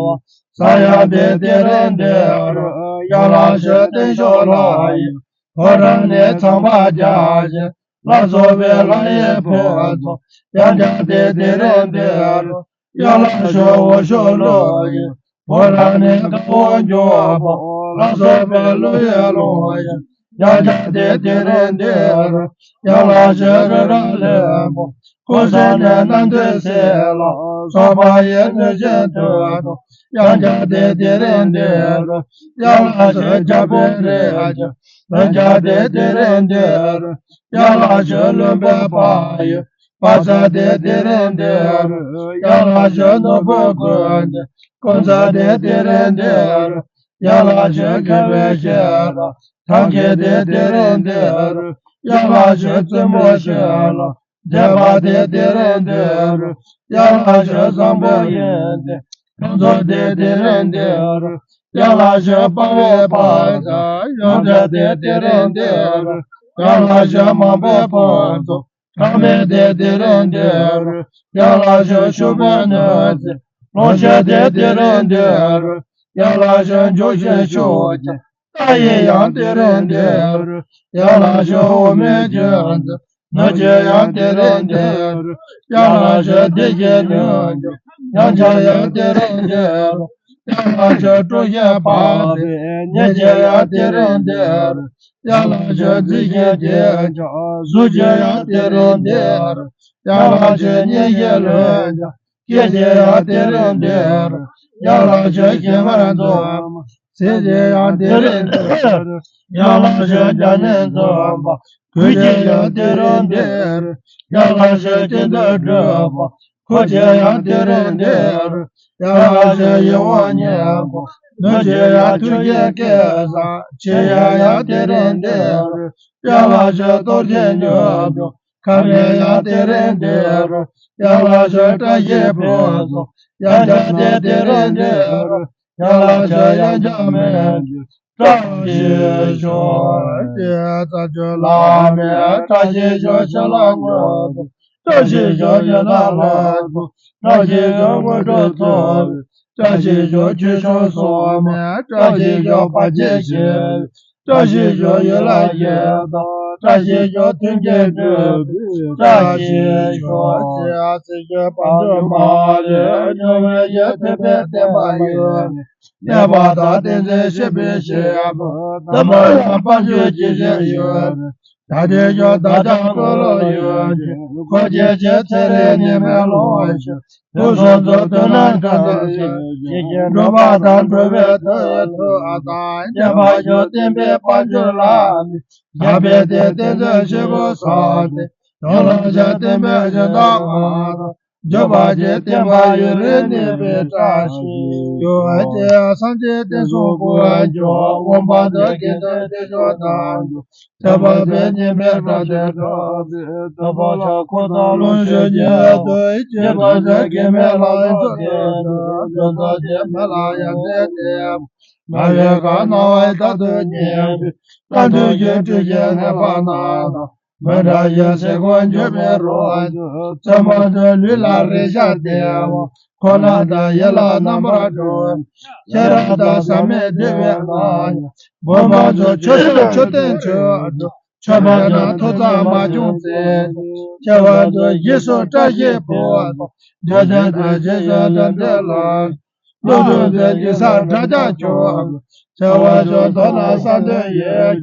བ། ས་ཡ་དེ་དེ་རིང་འདི་རུ། ཡན་ལག་བཞི་བརྟན་མཆོག་ལྷ་ཡི། ཕོ་བྲང་ནས་ཚངས་པ་རྒྱས་ཤིང་། ལ་སོགས་པའི་ལྷ་ཡི་ཕུན་ཚོགས། ཡང་བསྐྱར་ཏེ་དེ་རིང་འདི་རུ། ཡན་ལག་བཞི་འོག་ཞུ་ཀླུ་ཡི། ཕོ་བྲང་ནས་དཀར་པོ་འབྱུང་བ། ལ་སོགས་པའི་ཀླུ་ཡི་ལུང་ཡིན། ཡང་བསྐྱར་ཏེ་དེ་རིང་འདི་རུ། ཡན་ལག་བཞི་རི་རབ་ལེན་པ། ཀུན་བཟང་ནས་རྣམ་ཐོས་སྲས་ལ། སོགས་པ་ཡི་གནོད་སྦྱིན་མཐུ་དང་། ཡང་བསྐྱར་ཏེ་དེ་རིང་འདི་རུ། ཡན་ལག་བཞི་རྒྱལ་པོའི་རིགས་ཀྱི། ལན་བརྒྱ་སྟེ་དེ་རིང་འདིར། ཡན་ལག་བཞི་ལུས་འཕེལ་བ་ཡི། དཔལ་བཟང་སྟེ་དེ་རིང་འདིར། ཡན་ལག་བཞི་ནོར་བུ་ཀུན་གྱི། ཀུན་བཟང་སྟེ་དེ་རིང་འདིར། ཡན་ལག་བཞི་མཁས་པའི་ཞལ་ལ། ཐབས་མཁས་ཏེ་དེ་རིང་འདིར། ཡན་ལག་བཞི་བཙུན་མོའི་ཞལ་ལ། མཛེས་པ་སྟེ་དེ་རིང་འདིར། ཡན་ལག་བཞི་བཟང་པོ་ཡིན་ཏེ། ཕུན་ཚོགས་སྟེ་དེ་རིང་འདིར། ཡན་ལག་བཞི་དཔའ་བོའི་དཔལ་དང་། ཡོན་ཏན་སྟེ་དེ་རིང་འདིར། ཡན་ལག་བཞི་མང་པོའི་ཕུན་ཚོགས། གྲངས་མེད་དེ་དེ་རིང་འདིར། ཡར་ལ་ཞོག་ཤུགས་པའི་གནོད་འཚེ། ལོངས་སྤྱོད་དེ་དེ་རིང་འདིར། ཡར་ལ་ཞོག་འཇུག་ཤེས་ཤུགས་ཀྱིས། ལྟ་ཡི་ཡང་དེ་རིང་འདིར། ཡར་ལ་ཞོག་དབུ་མའི་རྒྱུད་འཛིན། ནུ་རྒྱུད་ཡང་དེ་རིང་འདིར། ཡར་ལ་ཞོག་བདེ་གཤེགས་ལྷུན་གྱིས། ཡང་བསྐྱར་ཡང་དེ་རིང་འདིར། ཡར་ལ་ཞོག་སྤྲོ་ཞིང་འཕགས་པའི་ཉེ་རྒྱུད་ཡང་དེ་རིང་འདིར། ཡར་ལ་ཞོག་མཛེས་ཤིང་དེ་ཅོག་གཟུགས་ཀྱི་ཡང་དེ་རིང་འདིར། ཡར་ལ་ཞོག་མཉེན་བཤེས་ལྷུན་གྱིས། སྐད་ཅིག་ཡང་དེ་རིང་འདིར། ཡར་ལ་ཞོག་ཞི་བར་འཛུམ། ཚིག་གཅིག་ཡང་དེ་རིང་འདིར། ཡར་ལ་ཞོག་བརྒྱ་ནི་འཛུམ་པ། གུས་ཅིག་ཡང་དེ་རིང་འདིར། ཡར་ལ་ཞོག་ཅི་འདོད་འགྲུབ་པ། ཁུར་ཅིག་ཡང་དེ་རིང་འདིར། ཡར་ལ་ཞོག་ཡིད་འོང་སྙན་པོ། ནུ་ཅིག་ཡང་ཐུགས་བསྐྱེད་སྐལ་བཟང་། ཆེ་ཡང་ཡང་དེ་རིང་འདིར། ཡར་ལ་ཞོག་གཏོར་ཆེན་མྱུར་དུ། ཁ་མེད་ཡང་དེ་རིང་འདིར། ཡར་ལ་ཞོག་བཀྲ་ཤིས་ཕུན་ཚོགས། ཡང་བསྐྱར་དེ་དེ་རིང་འདིར། ཡར་ལ་ཞོག་ཡང་བསྐྱར་མེད་རྒྱུ། བཀྲ་ཤིས་ཤོག །ཅེས་རྩ་བརྒྱུད་བླ་མའི་བཀྲ་ཤིས་ཤོག །ཞལ་ལག་མངོན་སུམ། བཀྲ་ཤིས་ཤོག །ཡན་ལག་ལྷུན་གྲུབ། བཀྲ་ཤིས་ཤོག །དངོས་གྲུབ་ཐོབ་པའི། བཀྲ་ཤིས་ཤོག །ཆོས་སྐྱོང་སྲུང་མའི། བཀྲ་ཤིས་ཤོག །བར་ཆད་ཞི་བའི། བཀྲ་ཤིས་ཤོག །ཡུལ་ལྷ་ཡི་དྭགས། བཀྲ་ཤིས་ཤོག །མཐུན་རྐྱེན་སྒྲུབ་པའི། བཀྲ་ཤིས་ཤོག །ཅེས་སྲི་ཞུའི་བང་མཛོད་མ་ལུས། སྨྱུང་བའི་ཡིད་མཐུན་པའི་བསྟན་པ་ཡུན་གནས་པ་དང་། བསྟན་འཛིན་གཤེགས་པའི་ཞིང་དུ། ན་མོ་ཡང་དཔལ་འབྱོར་ཇི་བཞིན་ཡོད། ད་དེ་ཡོད་ད་ཀྱང་འཁོར་ལོ་ཡོད་ཅིང་འཁོར་བཅས་ཀྱི་ཚེ་རིང་ཉི་མའི་ལོངས་སྤྱོད། དུས་གསུམ་དུ་དོན་རྣམས་དགྲ་ལ་བྱེད། འགྲོ་བ་དང་འགྲོ་བའི་དོན་ཡི་མཐུ་དང་། བསྟན་པ་ཡང་བསྟན་པའི་དཔལ་འབྱོར་ལ་ནི། ཞབས་པད་བརྟན་བསྟན་འཛིན་ཆེན་པོ་བསམ་གཏན། ཡང་ལ་ཞབས་བསྟན་པའི་ཞིང་དང་དབང་དང་། འབྱོར་པ་ཅན་བསྟན་པ་ཡུན་རིང་གནས་པའི་བཀྲ་ཤིས་ཤོག །ཅེས་སངས་རྒྱས་བསྟན་སྲུང་སྐུ་ཡི་མཆོག །དབང་པོ་འདི་དགེ་འདུན་བདེ་མཆོག་རྣམས་ཀྱི། ཐེག་པ་པའི་ཉི་མའི་བཀྲ་ཤིས་ཕྲེང་བའི། ཐོབ་པ་ཆ་ཁོ་ཐག་ལོངས་སྤྱོད་ཉིད་དུ། སྐྱེས་པ་ཆ་དགེ་མེད་ལྷ་ཡི་ཚོགས་བརྒྱད་དུ། འཇོམས་ཐབས་ཀྱི་མེ་ལྷ་ཡ་མཚན་ལྡན་པ། རྣ་བའི་གར་སྣང་བ་ཡི་དྭགས་དུ་བརྙེས་པའི། རྟ་ཐུལ་གྱི་སྤྲིན་གྱིས་མནན་པ་རྣམས་དང་། མི་འདྲ་ཞིང་སེར་ཁོང་འགྱུར་མེད་རོ། མཚན་མོ་དུ་ལུས་ལ་རེག་བྱ་བདེ་བ། ཁོང་རྣམས་དང་ཡིད་ལ་རྣམ་པར་འགྲོ་བའི། ཤེས་རབ་དང་ཟག་མེད་བདེ་བའི་ངང་ཡང་། སྒོམ་པ་ཚོ་མཆོད་བརྗོད་མཆོད་རྟེན་མཆོད་དུ། མཆོད་པ་ན་ཐོབ་ཚང་མ་བྱུང་ཚེ། ཆེ་བ་ཚོ་རྗེས་སུ་བཀྲ་ཤིས་ཕུལ་བ་དང་། འདོད་ལྡན་དང་རྗེས་སུ་འགྲམ་བདེ་ལ། ཀླུ་གདུག་འཛིན་གྱི་སར་དགྲ་བརྒྱ་འཁྱོངས། ཆེ་བ་ཚོ་མདོར་ན་གསང་འདུས་ཡིན།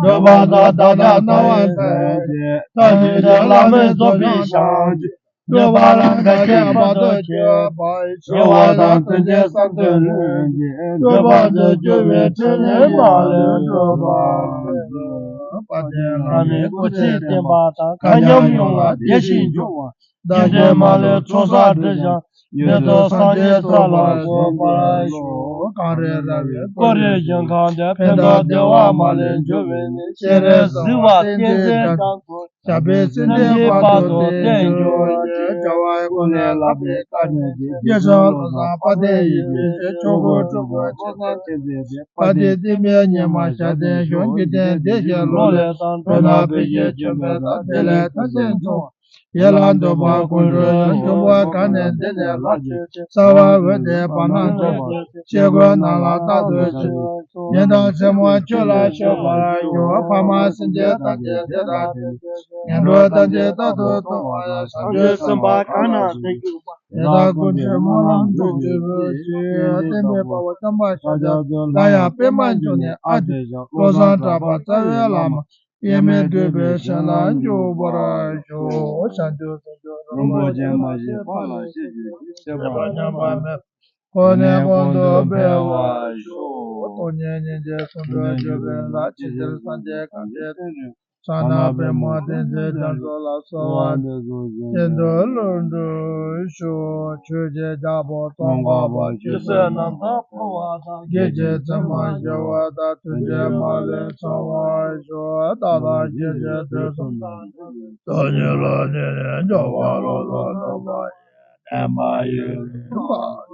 འགྲོ་བ་དང་བདག་ཅག་སྣང་བ་མཛད་ཅིང་། ཐབས་ཤེས་ཀྱི་བླ་མའི་རྫོགས་པའི་ཞིང་ཆེན། འགྲོ་བ་ལ་འགའ་ཤས་མ་ཐོབ་གྱུར་པ། ཞི་བ་དང་ཀུན་མཁྱེན་གསང་འདུས་ལྷུན་གྱིས། འགྲོ་བ་ཚོ་འགྱུར་བའི་འཕྲིན་ལས་མ་ལུས་འགྲུབ་པར་ཤོག །དཔལ་ལྡན་བླ་མའི་སྐུ་ཚེ་བརྟན་པ་དང་། མཁའ་མཉམ་ཡོངས་ལ་བདེ་ཞིང་འབྱུང་བ། རྒྱུ་འབྲས་མ་ལུས་ཚོགས་བསགས་སྒྲིབ་སྦྱངས། མྱུར་དུ་སངས་རྒྱས་ས་ལ་འགོད་པར་ཤོག །གངས་རི་ར་བས་བསྐོར་རིམ་ཞིང་ཁམས་བདེ། ཕན་དང་བདེ་བ་མ་ལུས་འབྱུང་བའི་གནས། སྤྱན་རས་གཟིགས་དབང་བསྟན་འཛིན་རྒྱ་མཚོ། ཞབས་པད་སྲིད་མཐའི་བར་དུ་བརྟན་གྱུར་ཅིག །བྱ་བ་ཀུན་ལས་བསླབ་པའི་བཀའ་དྲིན་ཅན། སྐྱེས་སོགས་བློ་བཟང་དཔལ་ལྡན་ཡེ་ཤེས་ཆོས་སྐུ་སྤྲུལ་སྐུ་ཆེ་ཚང་མཁྱེན་བརྩེ་ལྡན། དཔལ་ལྡན་བསྟན་པའི་ཉི་མ་ཞག་བདུན་བཞུགས། འཇིག་རྟེན་བདེ་ཞིང་ལོ་ལེགས་དང་། འགྲོ་ན་བུ་གཞི་འབྱོར་པའི་མཐའ། བདེ་ལེགས་མཐའ་ཆེན་འབྱུང་བ། ཡིད་ལ་འདོད་པ་ཀུན་འགྲུབ་ཡོང་། འབྱུང་པོ་གང་ནས་འདི་ནས་ལྷར་བཅས་ཏེ། རྩ་བ་འོད་ཟེར་བར་སྣང་འཕྲོ་བར། ཤེལ་སྒོ་ནང་ལ་རྟག་ཏུ་བྱོན། ཉི་ཟླ་མཚན་མོ་ཁྱོད་ལ་མཆོད་པར་ཞུ། ཕ་མ་སེམས་ཅན་ཐམས་ཅད་བདེ་དང་ལྡན། ངན་འགྲོ་ཐམས་ཅད་རྟག་ཏུ་སྟོངས་པ་ཡང་། བྱང་ཆུབ་སེམས་དཔའ་གང་རྣམས་བདེ་གྱུར་པ། དེ་དག་ཀུན་གྱི་སྨོན་ལམ་འགྲུབ་གྱུར་ཅིག །བསྟན་པའི་དཔའ་བོ་བསྟན་པ་ཤཱཀྱ་ཐུབ། སླར་ཡང་པདྨ་འབྱུང་གནས་ཨ་ཏི་ཤ། བློ་བཟང་གྲགས་པ་རྩ་བའི་བླ་མ། དབྱེར་མེད་འདུས་པའི་ཞིང་ལ་འཇུག་པར་ཤོག །བྱང་ཆུབ་སེམས་མཆོག་རིན་པོ་ཆེ་མ་ཞིག་ཕ་ལ་ཤེས་བྱའི་ཤེས་པ་ཉམས་པ་མེད། གོང་ནས་གོང་དུ་འཕེལ་བར་ཤོག །སྟོང་ཉིད་སྙིང་རྗེ་ཟུང་དུ་འཇུག་པའི་ལྷ། ཇི་ལྟར་སངས་རྒྱས་གང་བཞེད་དེ་བཞིན། གསང་སྔགས་པདྨོ་བསྟན་འཛིན་རྒྱ་མཚོ་ལ། གསོལ་བ་འདེབས་སོ་ཤིན་ཏུ་ལྷུན་གྲུབ་ཤོག །ཆོས་ཀྱི་རྒྱལ་པོ་ཙོང་ཁ་པ། ཆོས་སྲིད་རྣམ་དག་འཕོ་བ་དང་། བགེགས་ཀྱི་མཚན་མ་ཞི་བ་དང་། ཐུགས་རྗེ་མ་ལུས་ཚང་བར་ཤོག །བདག་དང་སྐྱེ་མཆེད་དུས་གསུམ་དང་། སྟོང་ཉིད་ལ་ནི་འཇོག་པ་ལོག་ཏུ་སྣང་བ་ཡི། བདེན་པ་ཡིན་པ།